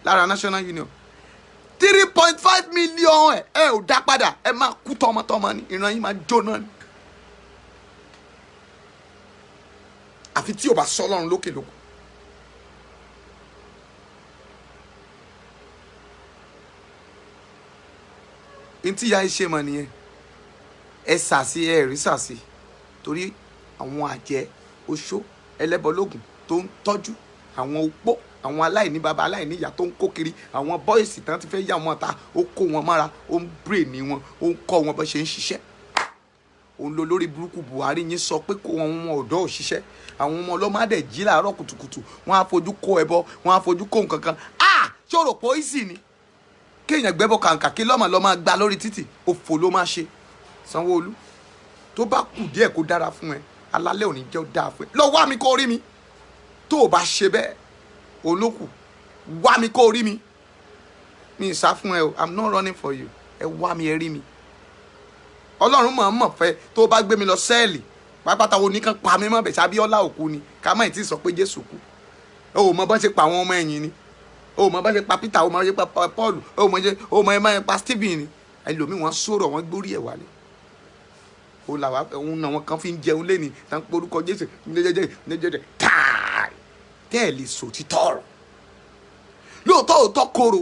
lára National Union 3.5 million ẹ ẹ ò dá padà, ẹ máa kú tọmọtọmọ ni, ìran yín máa jóná ni. Àfi tí o bá sọ Ọlọ́run lókè lóko. Ntí ya ṣe mọ nìyẹn. Ẹ sàsí, ẹ rí sàsí, torí àwọn àjẹ́ oṣó ẹlẹ́bọlógún tó ń tọ́jú àwọn opó, àwọn aláìní baba, aláìní ìyá tó ń kó kiri, àwọn bọ́ìsì tán ti fẹ́ yà wọ́n ta, ó kó wọn mọ́ra, ó ń bèrè ní wọn, ó ń kọ́ wọn bó ṣe ń ṣiṣẹ́. Òun ló lórí burúkú Buhari yín sọ pé kó àwọn ọmọ ọ̀dọ́ ò ṣiṣẹ́. Àwọn ọmọ ọlọ́mọ á dẹ̀ jí làárọ̀ kùtùkùtù, wọ́n á fojú kó ẹbọ, wọ́n á fojú kó nǹkan kan. Ah! Ṣòro pọ́ìsì ni kéèyàn gbẹ́bọ kàǹkà kí lọ́mọ lọ́ máa gba lórí títì, òfò ló máa ṣe. Sanwó-Olú, tó bá kù díẹ̀ kó dára fún ẹ, alálẹ̀ ò ní jẹ́ ó dáa fún ẹ. Lọ wá mi kó rí mi. Tó o bá ṣe bẹ́ẹ̀, olókù, wá mi kó rí mi. Mi ì sá fún ẹ o, I'm not running for you. Ẹ wá mi, ẹ rí mi. Ọlọ́run mọ̀ ọ́n mọ̀ fẹ́ tó o bá gbé mi lọ sẹ́ẹ̀lì pápátá wo nìkan pa mí mọ́ bẹ̀ sábíọ́lá òkú ni, ká má ì tí ì sọ pé Jésù kú. O ò mọ bọ́n ṣe pa àwọn ọmọ ẹ̀yìn ni. O mọ bá ṣe pa Peter, o mọ ṣe pa Paul, o mọ ṣe o mọ ẹ pa Stephen ni. Ẹlòmíì wọn sọ̀rọ̀, wọn gbórí ẹ̀ wálé. O là wá òun náà wọn kan fi ń jẹun lẹ́ni tá ń porúkọ Jésù jẹjẹjẹ jẹjẹjẹ táì tẹ́ ẹ̀ lè sọ títọ́ ọ̀rọ̀. Lóòótọ́ òótọ́ korò.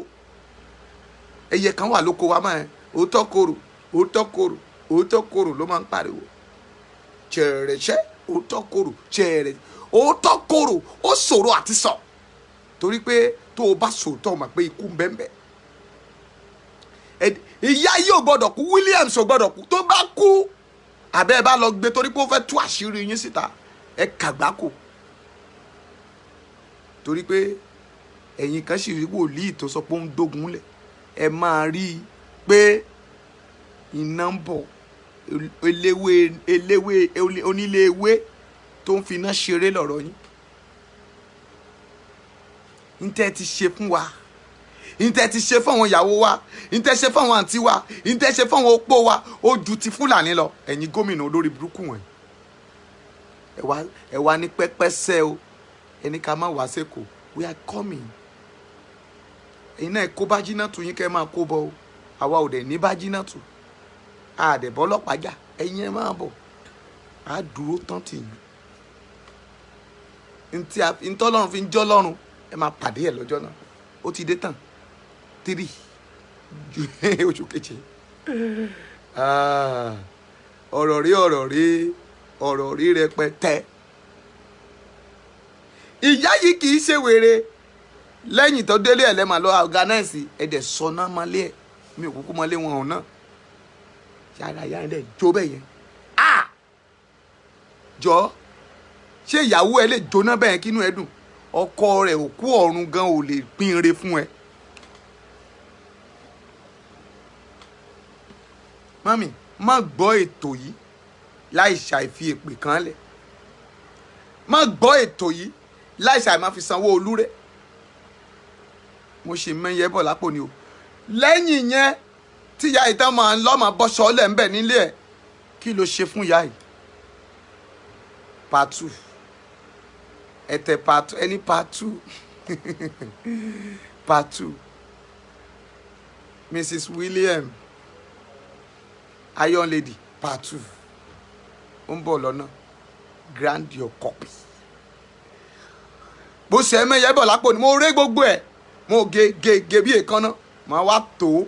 Ẹyẹ kan wà lóko wa máa òótọ́ korò, òótọ́ korò, òótọ́ korò ló máa ń pariwo. Chẹ̀rẹ̀ṣẹ́ òótọ́ korò, chẹ̀rẹ̀ òótọ́ korò, ó ṣòro àti sọ. Torí pé tó o bá sòótọ́ mọ̀ pé ikú ń bẹ ń bẹ. Ìyá yìí ò gbọ́dọ̀ kú, Williams ò gbọ́dọ̀ kú. Tó bá kú, àbẹ́ ẹ bá lọ gbé torí pé ó fẹ́ tú àṣírí yín síta, ẹ kàgbákò. Torí pé ẹ̀yin kan sì rí wòlíì tó sọ pé ó ń dógun lẹ̀. Ẹ máa rí i pé iná ń bọ̀. Eléwé, eléwé, onílé ewé tó ń fi iná ṣeré lọ̀rọ̀ yín. Ntẹ́ ti ṣe fún wa, ntẹ́ ti ṣe fún àwọn ìyàwó wa, ntẹ́ ṣe fún àwọn àǹtí wa, ntẹ́ ṣe fún àwọn opó wa, ó ju ti Fúlàní lọ. Ẹ̀yin gómìnà olórí burúkú wọ̀nyí, ẹ wá ní pẹ́pẹ́sẹ́ o, ẹni ká má wá sẹ́kọ̀ọ́, we are coming. Ẹ̀yin náà kó bá jiná tù yín kẹ́ máa kó bọ̀ o, àwa ò dẹ̀ ní bá jiná tù, a dẹ̀ bọ́ ọlọ́pàá jà, ẹ̀yin ẹ máa bọ̀, a dúró tán tì yín. Ntí ntọ́lọ́run fi ń jọ́ lọ́run, ẹ máa pàdé ẹ lọ́jọ́ náà. Ó ti dé tán 3 oṣù keje. Ọ̀rọ̀ rí, ọ̀rọ̀ rí, ọ̀rọ̀ rí rẹpẹtẹ. Ìyá yìí kì í ṣe wèrè. Lẹ́yìn tó délé ẹ̀ lẹ́mà lọ organize ẹ̀dẹ̀ sọná mọ́lé ẹ̀. Mi ò kúkú mọ́lé wọn ọ̀hún náà. Yàrá ìyá ẹ̀ dẹ̀ jó bẹ́ẹ̀ yẹn. Ah! Jọ, ṣé ìyàwó ẹ lè jóná bẹ́ẹ̀ kínú ẹ dùn? Ọkọ rẹ̀ òkú ọ̀run gan ò lè pín ire fún ẹ. Mami, má gbọ́ ètò yìí láì ṣàìfi èpè kan lẹ̀. Má gbọ́ ètò yìí láì ṣàì má fi sanwó olúrẹ́. Mo ṣe mẹ́yẹ bọ̀ lápò ni o. Lẹ́yìn yẹn tí ìyá ìtàn máa ń lọ́mọ bọ́ sọ́ọ́lẹ̀ ńbẹ̀ nílé ẹ̀, kí ló ṣe fún ìyá yìí? Part 2. Ẹ tẹ part 2, ẹni part 2. Part 2. Mrs. William Iron Lady part 2. Ó ń bọ̀ lọ́nà. Grand your copy. Bó ṣe mẹ́yẹ bọ̀ lápò ni mo ré gbogbo ẹ̀. Mo ge ge ge bí èékánná. Màá wá tó.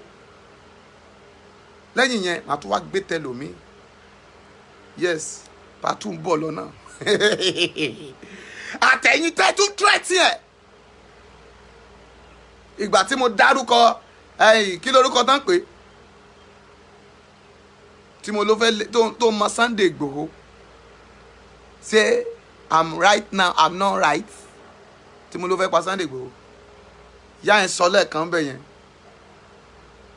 Lẹ́yìn yẹn, màá tún wá gbé tẹlòmíì. Yes, part 2 ń bọ̀ lọ́nà. Àtẹ̀yìn tẹ́ tún tírẹ̀tì ẹ̀. Ìgbà tí mo dárúkọ kí lorúkọ tán pé tí mo ló fẹ́ tó mọ Sunday Igboho. Say I'm right now, I'm not right. Tí mo ló fẹ́ pa Sunday Igboho. Ìyá yẹn sọ lẹ́ẹ̀kan bẹ̀ yẹn.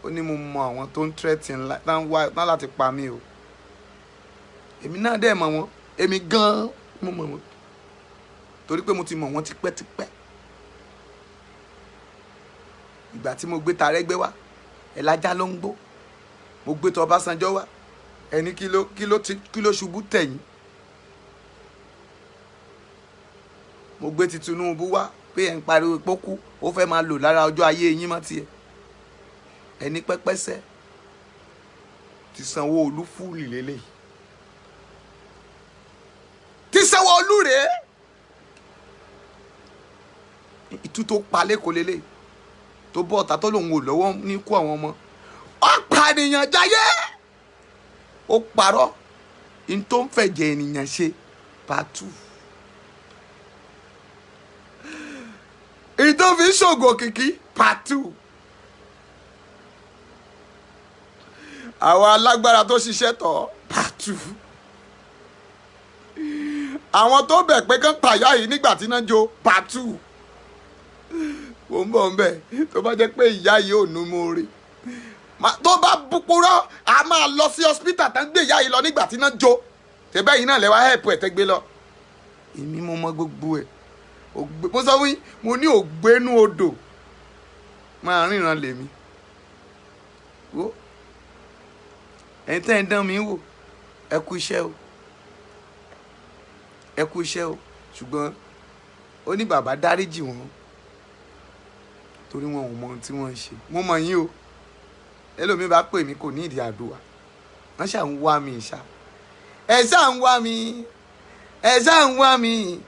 Ó ní mo mọ àwọn tó ń tírẹ̀tì ńlá láti pa mí o. Èmi náà dẹ̀ mọ̀ wọ́n. Èmi gan-an mo mọ̀ wọ́n. Torí pé mo ti mọ̀ wọ́n tipẹ́tipẹ́. Ìgbà tí mo gbé Tarẹ́gbẹ́ wá, ẹ̀ lájá ló ń gbó. Mo gbé tọ Ọbásanjọ́ wá, ẹni kí ló ṣubú tẹ̀yìn. Mo gbé ti Tinubu wá pé ẹ̀ ń pariwo pókú, ó fẹ́ máa lò lára ọjọ́ ayé yín mọ́ tiẹ̀. Ẹni pẹ́pẹ́sẹ́ ti Sanwó-Olú fúlì lélẹ̀. Ti Sanwó-Olú rèé. Ìtú tó pa lẹ́kọ̀ọ́ lélẹ̀ tó bọ́ ọ̀tá tó lòun ò lọ́wọ́ ní kú àwọn ọmọ. Ọ̀pànìyàn jayé. Ó parọ́ n tó ń fẹ̀jẹ̀ ènìyàn ṣe part 2. N tó fi ń ṣògo òkìkí part 2. Àwọn alágbára tó ṣiṣẹ́ tọ̀ part 2. Àwọn tó bẹ̀ pé kán pàyà yìí nígbà tí iná jó part 2. Mo ń bọ̀ ń bẹ̀ tó bá jẹ́ pé ìyá yìí ò nu mo rí. Tó bá purọ́ a máa lọ sí hospital tán gbé ìyá yìí lọ nígbà tí iná jó. Tẹ́bẹ́ yìí náà lẹ́wà help ẹ̀ tẹ́ gbé lọ. Èmi mo mọ gbogbo ẹ̀. Mo sọ fún yín, mo ní ògbénú odò máa ríran lèmi. Wo ẹ̀yin tẹ́ ń dán mi wò, ẹ kú iṣẹ́ o. Ẹ kú iṣẹ́ o. Ṣùgbọ́n ó ní bàbá dáríjì wọ́n torí wọn ò mọ ohun tí wọ́n ń ṣe. Mo mọ̀ yín o. Ẹlòmíì bá pè mí kò ní ìdí àdúrà. Wọ́n ṣà ń wá mi ṣá. Ẹ ṣà ń wá mi. Ẹ ṣà ń wá mi.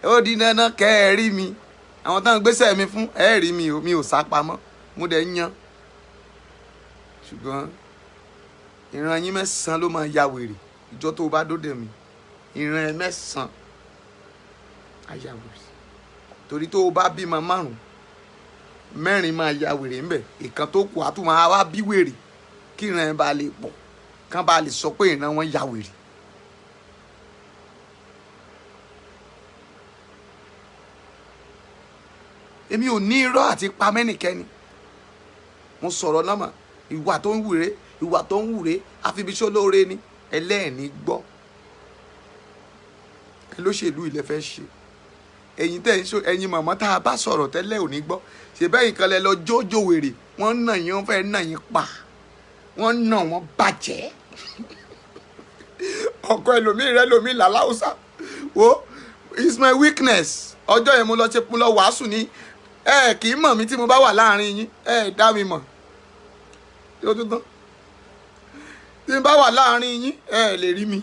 Ó di dandan kẹ́ ẹ rí mi. Àwọn táwọn gbéṣẹ́ mi fún ẹ rí mi o, mi ò sá pamọ́. Mo dẹ̀ ń yan. Ṣùgbọ́n ìran yín mẹ́sàn-án ló máa ya wèrè. Ìjọ tó bá dóde mi, ìran ẹ mẹ́sàn-án á ya wèrè. Torí tó o bá bímọ márùn-ún, mẹ́rin máa ya wèrè ńbẹ̀. Ìkan tó kù á tún máa wá bí wèrè kí ìran ẹ bá lè pọ̀, kán bá lè sọ pé ìran wọn ya wèrè. Èmi ò ní irọ́ àti pa mẹ́nìkẹ́ni. Mo sọ̀rọ̀ náà mà, ìwà tó ń wúre, ìwà tó ń wúre, àfibiṣó lóore ni, ẹlẹ́ẹ̀ni gbọ́. Ẹ lóṣèlú ilẹ̀ fẹ́ ṣe. Ẹ̀yin tẹ́ ń ṣó, ẹ̀yin màmá tá a bá sọ̀rọ̀ tẹ́lẹ̀ ò ní gbọ́. Ṣé bẹ́ẹ̀ nǹkan lẹ lọ jójó wèrè, wọ́n nà yín, wọ́n fẹ́ nà yín pa. Wọ́n nà wọ́n bàjẹ́. Ọkọ ẹlòmíì rẹ lòmíì làláùsà. Wo, it's my weakness. Ọjọ́ yẹn mo lọ ṣe mo lọ wàásù ní. Ẹ kì í mọ̀ mí tí mo bá wà láàrin yín, ẹ dá mi mọ̀. Yóò tún tán. Tí n bá wà láàrin yín, ẹ lè rí mi.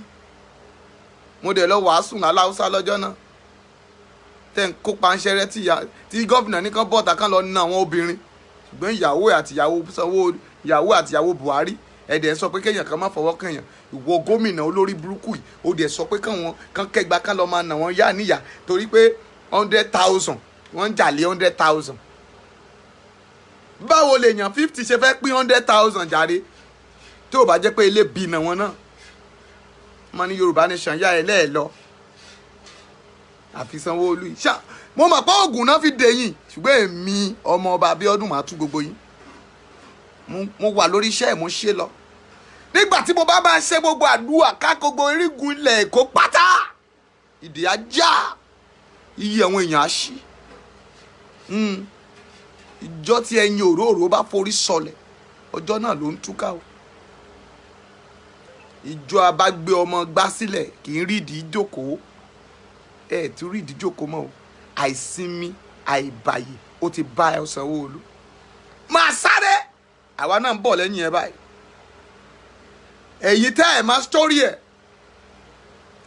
Mo dẹ̀ lọ wàásù làláùsà lọ́jọ́ náà. Tẹ́ ń kópa ń ṣẹrẹ́ tí gómìnà ní kán bọ́ta kán lọ na àwọn obìnrin. Ṣùgbọ́n ìyàwó àti ìyàwó Sanwó, ìyàwó àti ìyàwó Buhari, ẹ dẹ̀ sọ pé kéèyàn kan má fọwọ́ kànyàn. Ìwọ gómìnà olórí burúkú yìí, ó dẹ̀ sọ pé káwọn kan kẹgba kán lọ máa nà wọ́n yá níyà torí pé 100,000, wọ́n ń jà lé 100,000. Báwo lèèyàn 50 ṣe fẹ́ pín 100,000 jàre? Tí ò bá jẹ́ pé ilé bìnà wọn náà wọ́n ní Yorùbá Nation yá ẹ lẹ́ẹ̀ lọ. Àfi Sanwó-Olú yìí ṣá, mo mọ̀ pé oògùn náà fi dè yín, ṣùgbọ́n èmi ọmọ ọba Abíọ́dún máa tú gbogbo yín. Mo wà lórí iṣẹ́ ẹ̀, mo ṣe lọ. Nígbà tí mo bá máa ṣe gbogbo àdúrà ká gbogbo irígun ilẹ̀ Èkó pátá, ìdè á já, iye àwọn èèyàn á ṣí. Ìjọ tí ẹyin òróró bá forí sọlẹ̀, ọjọ́ náà ló ń túká o. Ìjọ abágbé ọmọ gbá sílẹ̀ kì í rí ìdí jókòó. Ẹ ti rí ìdí jókòó mọ́ o. Àìsinmi àìbàyè ó ti bá ẹ Sanwó-Olú. Máa sáré, àwa náà ń bọ̀ lẹ́yìn ẹ báyìí. Èyí tẹ́ ẹ̀ máa sítórì ẹ̀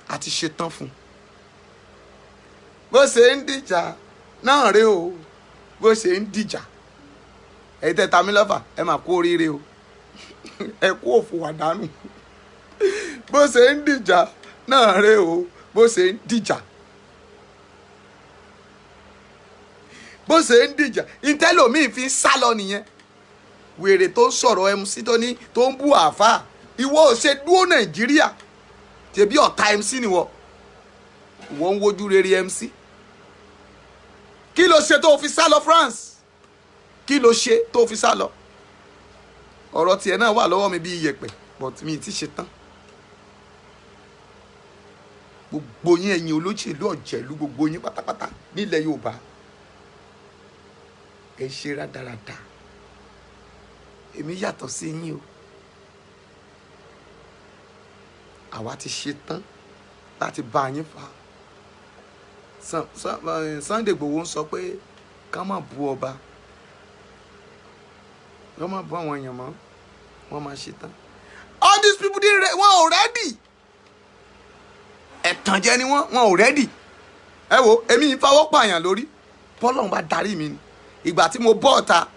àti ṣetán fún un. Bó ṣe ń dìjà náà rèé o, bó ṣe ń dìjà. Ẹ̀yin tẹ́ ta mí lọ́fà, ẹ máa kú oríire o, ẹ kú òfò àdánù. Bó ṣe ń dìjà náà rèé o, bó ṣe ń dìjà, bó ṣe ń dìjà. Ìtẹ́lòmíì fi ń sá lọ nìyẹn. Wèrè tó ń sọ̀rọ̀ MC tó ní tó ń bú àáfàá, ìwọ ò ṣe dúró Nàìjíríà, tẹ̀bí ọ̀tá MC nìwọ, ìwọ ń wojú rere MC. Kí ló ṣe tó fi sá lọ France? Kí ló ṣe tó fi sá lọ? Ọ̀rọ̀ tiẹ̀ náà wà lọ́wọ́ mi bí iyẹ̀pẹ̀, but mi ti ṣe tán. Gbogbo yín ẹ̀yin olóṣèlú ọ̀jẹ̀lú, gbogbo yín pátápátá nílẹ̀ Yorùbá, ẹ ṣe rádaràda. Èmi yàtọ̀ sí yín o. Àwa ti ṣe tán láti bá yín fà. Sunday Igboho ń sọ pé ká má bú ọba, ká má bú àwọn èèyàn mọ́, wọ́n máa ṣe tán. All these people dey wọn ò ready. Ẹ̀tànjẹ ni wọ́n, wọn ò ready. Ẹ wo, èmi ń fọwọ́ pààyàn lórí. Bọ́lọ́run bá darí mi ni. Ìgbà tí mo bọ́ ọ̀ta,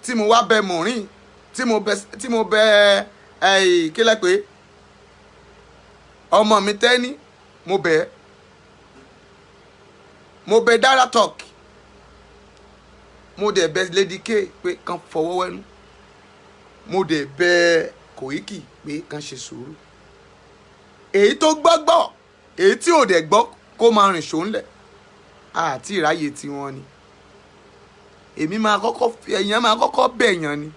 tí mo wá bẹ Maureen, tí mo bẹ kílẹ̀ pé ọmọ mi tẹ́ni, mo bẹ̀ mo bẹ̀ Dara Talk, mo dẹ̀ bẹ̀ Lady K pé kàn fọwọ́ wẹ́nu, mo dẹ̀ bẹ̀ Koiki pé kàn ṣe sùúrù. Èyí tó gbọ́ gbọ́, èyí tí ò dẹ̀ gbọ́ kó máa rìn ṣòǹlẹ̀. Àti ìráyè tiwọn ni. Èmi máa kọ́kọ́, èèyàn máa kọ́kọ́ bẹ̀yàn ni.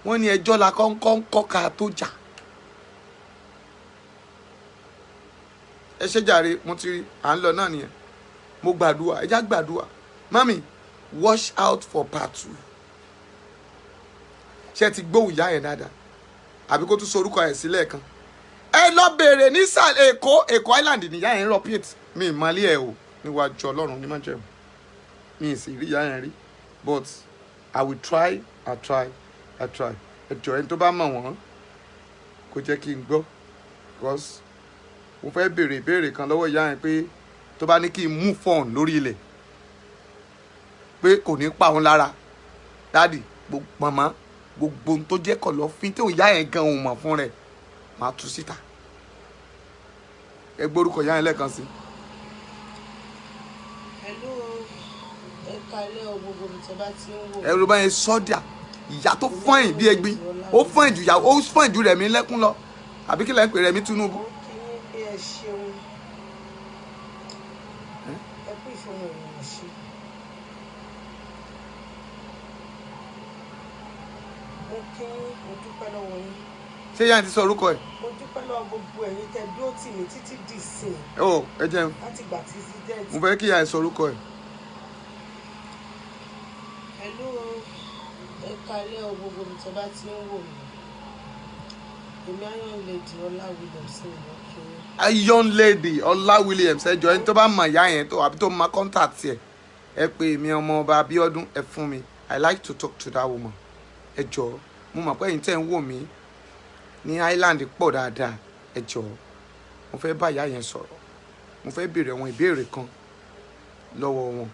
Wọ́n ní ẹjọ́ la kọ́ńkọ́ ń kọ́ ká tó jà. Ẹ ṣé jàre, mo ti rí à ń lọ náà nìyẹn. Mo gbàdúrà, ẹ já gbàdúrà. Mami, watch out for part 2. Ṣé ti gbóhùn ìyá yẹn dáadáa? Àbí kó tún sọ orúkọ ẹ̀ sílẹ̀ kan? Ẹ lọ bèrè ní Èkó, Èkó Island nìyá yẹn ń rọpìtì. Mi ì mọ̀lẹ́ ẹ̀ o, níwájú Ọlọ́run ní májẹ̀mú. Mi ì sì rí ìyá yẹn rí. But I will try, I try, I try. Ẹ jọ̀ọ́, ẹni tó bá mọ̀ wọ́n kó jẹ́ kí n gbọ́. Because mo fẹ́ béèrè ìbéèrè kan lọ́wọ́ ìyá yẹn pé tó bá ní kí n move on lórí ilẹ̀, pé kò ní pa òun lára. Dádì, màmá, gbogbo ohun tó jẹ́ kọ̀lọ̀fín tí ìyá yẹn gan òun mọ̀ fún rẹ̀, màá tú síta. Ẹ gbórúkọ ìyá yẹn lẹ́ẹ̀kan sí. Hello, ẹ kalẹ́ o, gbogbo mi tẹ́ bá ti ń wò. Ẹ ló bá yẹn sọ́dà, ìyá tó fọ́ìn bí ẹgbin, ó fọ́ìn ju ìyá, ó fọ́ìn ju Rẹ̀mí lẹ́kún lọ. Àbí kí lẹ́ ń pè Rẹ̀mí Tinubu? Mo kí yín pé ẹ ṣeun. Ẹ kú ìfọmọ ènìyàn ṣe. Mo kí yín, mo dúpẹ́ lọ́wọ́ yín. Ṣé ìyá yẹn ti sọ orúkọ ẹ̀? Mo dúpẹ́ lọ́wọ́ gbogbo ẹ̀yin tẹ́ dúró tì mí títí dì sí. Ó, ẹ jẹun. Láti ìgbà tí incident. Mo fẹ́ kí ìyá yẹn sọ orúkọ ẹ̀. Hello, ẹ kalẹ́ o, gbogbo mi tẹ́ bá ti ń wò mí. Èmi Iron Lady Ọlá Williams ni mo kí yín. Iron Lady Ọlá Williams, ẹ jọ̀ọ́, ẹni tó bá mọ̀ ìyá yẹn tó àbí tó mọ contact ẹ̀, ẹ pè mí ọmọ ọba Abíọ́dún, ẹ fún mi. I like to talk to that woman. Ẹ jọ̀ọ́, mo mọ̀ pé ẹ̀yin tẹ́ ń wò mí ní Island pọ̀ dáadáa. Ẹ jọ̀ọ́, mo fẹ́ bá ìyá yẹn sọ̀rọ̀. Mo fẹ́ béèrè àwọn ìbéèrè kan lọ́wọ́ wọn.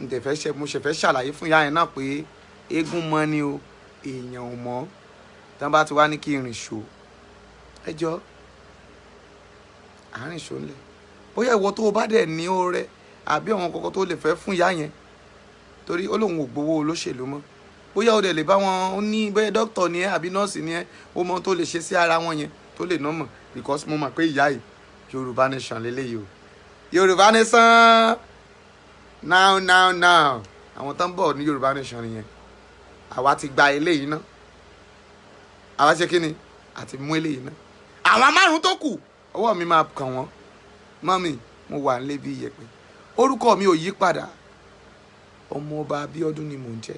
N tẹ̀ fẹ́ ṣe, mo ṣẹ̀ fẹ́ ṣàlàyé fún ìyá yẹn náà pé eégún mọ́ ni o, èèyàn ò mọ̀. Tí wọ́n bá ti wá ní kí n rìn ṣò, ẹ jọ̀ọ́, àárín ṣò ńlẹ̀. Bóyá ìwọ tó o bá dẹ̀ ní oore àbí àwọn kọ̀ọ̀kan tó lè fẹ́ fún ìyá yẹn, torí ó lóun ò gbowó olóṣèlú mọ́. Bóyá o dẹ̀ lè bá wọn ní, bóyá dókítà ni ẹ àbí nọ́ọ̀sì ni ẹ, ó mọ tó lè ṣe sí ara wọn yẹn tó lè ná mọ̀, because mo mọ̀ pé ìyá yìí, Yorùbá Nation lélẹ́yìí o. Yorùbá Nation now now now. Àwọn tó ń bọ̀ ní Yorùbá Nation nìyẹn. Àwa ti gba eléyìí ná. Àwa ṣe kí ni? Àti mú eléyìí ná. Àwọn márùn tó kù, ọwọ́ mi máa kàn wọ́n. Mummy, mo wà nílé bí iyẹ̀pẹ̀. Orúkọ mi ò yí padà, Ọmọọba Abíọ́dún ni mò ń jẹ́.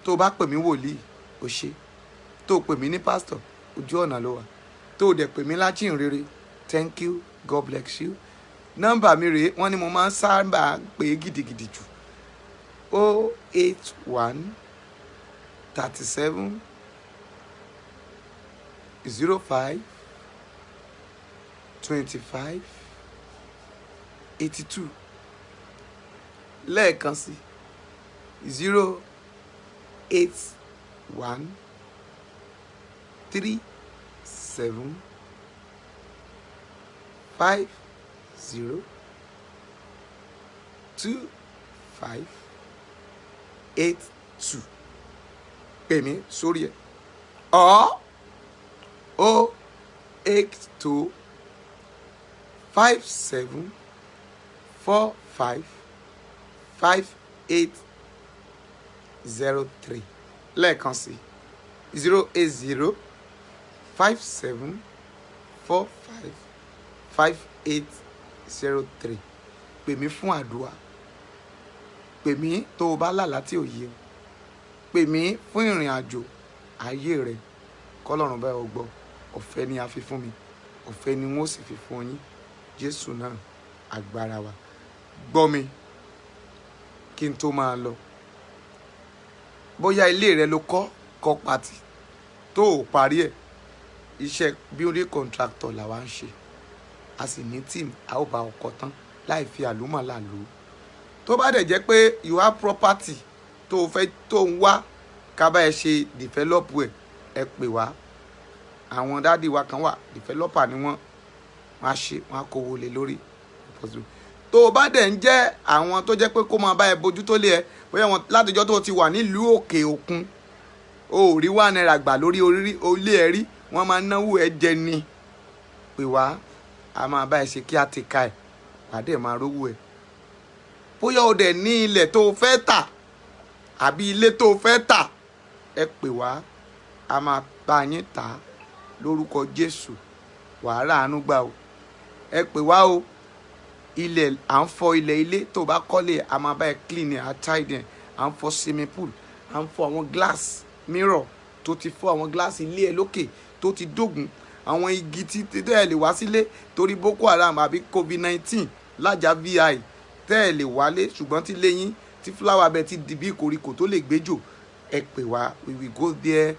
Tó o bá pè mí wòlíì, o ṣe. Tó o pè mí ní pásítọ̀, ojú ọ̀nà ló wà. Tó o dẹ̀ pè mí lájíhìnrere, thank you, God bless you. Nọ́mbà mi rèé, wọ́n ní mo máa ń sábà pè é gidigidi jù: 081 37 05 25 82. Lẹ́ẹ̀kan sí, 08137502582. Pè mí sórí ẹ̀ ọ́ 08257455803. Lẹ́ẹ̀kan sí, 08057455803. Pè mí fún àdúrà, pè mí tó o bá lálàá tí ò yé o, pè mí fún ìrìn àjò ayé rẹ, kọ́lọ́run bá ọ gbọ́. Ọ̀fẹ́ ni a fi fún mi, ọ̀fẹ́ ni wọ́n sì fi fún yín. Jésù náà agbára wa. Gbọ́ mi kí n tó máa lọ. Bóyá ilé rẹ ló kọ́ kọ́ pàtì tó o parí ẹ̀, iṣẹ́ building contractor làwa ń ṣe. A sì ní team, a ó bá ọkọ̀ tán láì fi àlùmọ̀là lò ó. Tó bá dẹ̀ jẹ́ pé you have property tó o fẹ́, tó ń wá ká bá ẹ ṣe develop ẹ̀, ẹ pè wá. Àwọn daddy wa kan wà, developer ni wọ́n. Wọ́n á ṣe, wọ́n á kówó lé lórí. Tó o bá dẹ̀ ń jẹ́ àwọn tó jẹ́ pé kó máa bá ẹ bójú tó lé ẹ, bóyá wọn látọjọ́ tó o ti wà nílùú òkè òkun, o ò rí ₦1 gbà lórí orí olé ẹ rí, wọ́n máa náwó ẹ jẹ ni, pè wá, a máa bá ẹ ṣe kí á ti ka ẹ, wàá dẹ̀ máa rówó ẹ. Bóyá o dẹ̀ ní ilẹ̀ tó o fẹ́ tà àbí ilé tó o fẹ́ tà, ẹ pè wá, a máa bá yín tà á. Lórúkọ Jésù, wàá ràánú gbà o. Ẹ pè wá o. Ilẹ̀ à ń fọ, ilẹ̀ ilé tó o bá kọ́lé, a máa bá ẹ clean ẹ̀, á tidy ẹ̀. À ń fọ swimming pool, à ń fọ àwọn glass mirror tó ti fọ́, àwọn glass ilé ẹ lókè tó ti dógùn, àwọn igi tí tẹ́ ẹ lè wá sílé torí Boko Haram àbí COVID-19 lájà vi tẹ́ ẹ lè wálé, ṣùgbọ́n tí léyìn tí flower bed ti di bí koríko tó lè gbẹ́jò, ẹ pè wá, we will go there.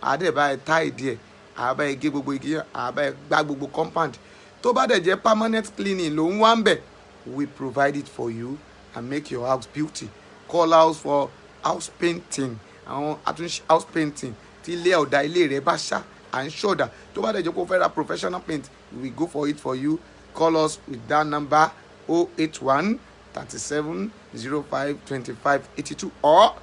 Àdẹ̀bá ẹ tidy ẹ̀, àbá ẹ gé gbogbo igi, àbá ẹ gbá gbogbo compound. Tó bá dẹ̀ jẹ́ permanent cleaning ló ń wá ń bẹ̀, we provide it for you and make your house beauty. Call house for house painting, àwọn àtúnṣe house painting, tí ilé ọ̀dà ilé rẹ̀ bá ṣá, à ń ṣọ̀dà. Tó bá dẹ̀ jẹ́ kó fẹ́ ra professional paint, we will go for it for you. Call us with that number, 081 37 05 25 82 or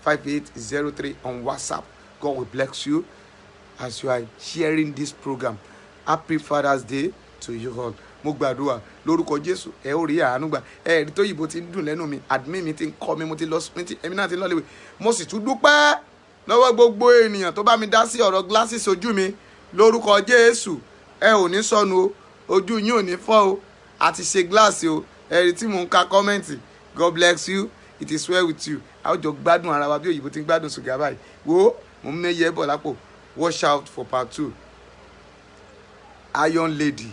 08257455803 on WhatsApp. God will bless you as you are sharing this program. Happy Father's Day to you all. Mo gbàdúrà lórúkọ Jésù, ẹ ó rí àánú gbà. Ẹ rí tó yìnbó ti ń dùn lẹ́nu mi, admin mi ti ń kọ́ mi, mo ti lọ, èmi náà ti ń lọ léwe. Mo sì tún dúpẹ́ lọ́wọ́ gbogbo ènìyàn tó bá mi dá sí ọ̀rọ̀ glasses ojú mi. Lórúkọ Jésù, ẹ ò ní sọnù o, ojú yín ò ní fọ́ o. Àti ṣe gíláàsì o. Ẹ rí tí mò ń ka comment. God bless you, it is well with you. A ó jọ gbádùn ara wa bí òyìnbó ti ń gbádùn ṣùgà báyìí. Wo, mo ń mẹ́yẹ bọ̀ lápò. Watch out for part two. Iron Lady,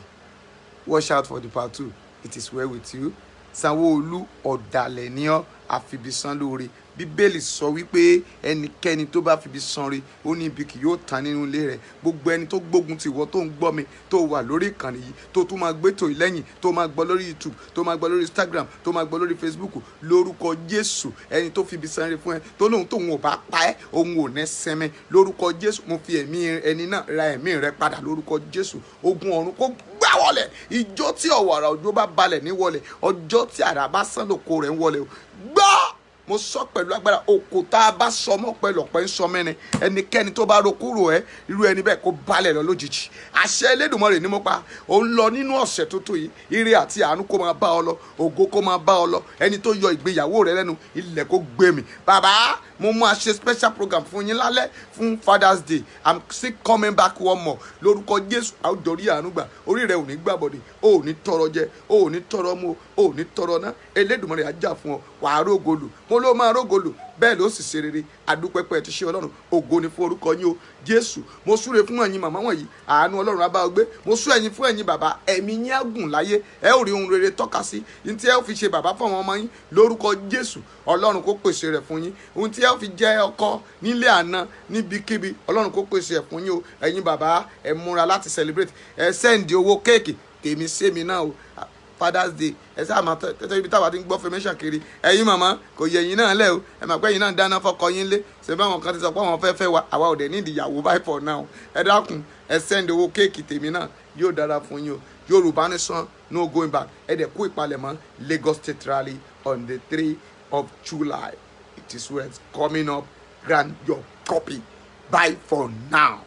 watch out for the part two. It is well with you. Sanwó-Olú, ọ̀dàlẹ̀ ní ọ́, àfibisán lóore. Bíbélì sọ wípé ẹnikẹ́ni tó bá fibi sanre, ó ní ibi kì yóò tán nínú ilé rẹ̀. Gbogbo ẹni tó gbógun ti ìwọ tó ń gbọ́ mi, tó wà lórí ìkànnì yìí, tó tún máa gbé tò lẹ́yìn, tó máa gbọ́ lórí YouTube, tó máa gbọ́ lórí Instagram, tó máa gbọ́ lórí Facebook, lórúkọ Jésù, ẹni tó fibi sanre fún ẹ, tó lóun tóun ò bá pa ẹ́, òun ò ní sinmi, lórúkọ Jésù, mo fi ẹ̀mí ẹni náà ra ẹ̀mí rẹ padà lórúkọ Jésù. Ogun ọ̀run kó gbá wọlẹ̀. Ìjọ tí ọ̀wàrà òjò bá balẹ̀ ní wọlẹ̀, ọjọ́ tí àrà bá sán lóko rẹ̀ ń wọlẹ̀ o. Gbọ́, mo sọ pẹ̀lú agbára, òkò tá a bá sọ mọ́ pẹ̀lú ọ̀pẹ ń sọ mẹ́ni. Ẹnikẹ́ni tó bá ro kúrò ẹ, irú ẹni bẹ́ẹ̀ kó balẹ̀ lọ lójijì. Àṣẹ Elédùmarè ni mo pa. Ò ń lọ nínú ọ̀sẹ̀ tuntun yìí, ire àti àánú kó máa bá ọ lọ, ògo kó máa bá ọ lọ. Ẹni tó yọ ìgbéyàwó rẹ lẹ́nu, ilẹ̀ kó gbé mi. Bàbá, mo máa ṣe special program fún yín lálẹ́ fún Father's Day. I'm still coming back one more. Lórúkọ Jésù, a ó jọ rí àánú gbà. Orí rẹ ò ní gbàbọ̀dẹ̀, o ò ní tọrọ jẹ, o ò ní tọrọ mu, o ò ní tọrọ ná. Elédùmarè á jà fún ọ, wàá rógolù. Mo ló máa rógolù, bẹ́ẹ̀ ló sì ṣe rere. Adúpẹ́pẹ́ ti ṣe Ọlọ́run, ògo ni fún orúkọ yín o. Jésù, mo súre fún ẹ̀yin màmá wọ̀nyí, àánú Ọlọ́run á bá ọ gbé. Mo sú ẹ̀yin fún ẹ̀yin bàbá, ẹ̀mí yín á gùn láyé, ẹ ó rí ohun rere tọ́ka sí ní tí ẹ ó fi ṣe bàbá fún àwọn ọmọ yín. Lórúkọ Jésù, Ọlọ́run kó pèsè rẹ̀ fún yín. Ohun tí ẹ ó fi jẹ́ ọkọ nílé àná níbikíbi, Ọlọ́run kó pèsè ẹ̀ fún yín o. Ẹ̀yin bàbá, ẹ múra láti celebrate, ẹ send owó kéèkì tèmi sẹ́mi náà o. Father's Day, ẹ sáà máa tẹ́tẹ́ ibi táwa ti ń gbọ́ formation kiri. Ẹ̀yin màmá, kò yẹ ẹ̀yin náà lẹ̀ o. Ẹ mà pé ẹ̀yin náà ń dáná fọ́kọ yín lé. Ṣe báwọn kan ti sọ pé àwọn fẹ́ fẹ́ wa, àwa ò dẹ̀ ní ìdíyàwó báyìí for now. Ẹ dákun, ẹ send owó kéèkì tèmi náà, yóò dára fún yín o. Yorùbá Nation, no going back. Ẹ dẹ̀ kú ìpalẹ̀mọ́ Lagos State rally on the 3 of July. It is well coming up. Grant your copy. Bye for now.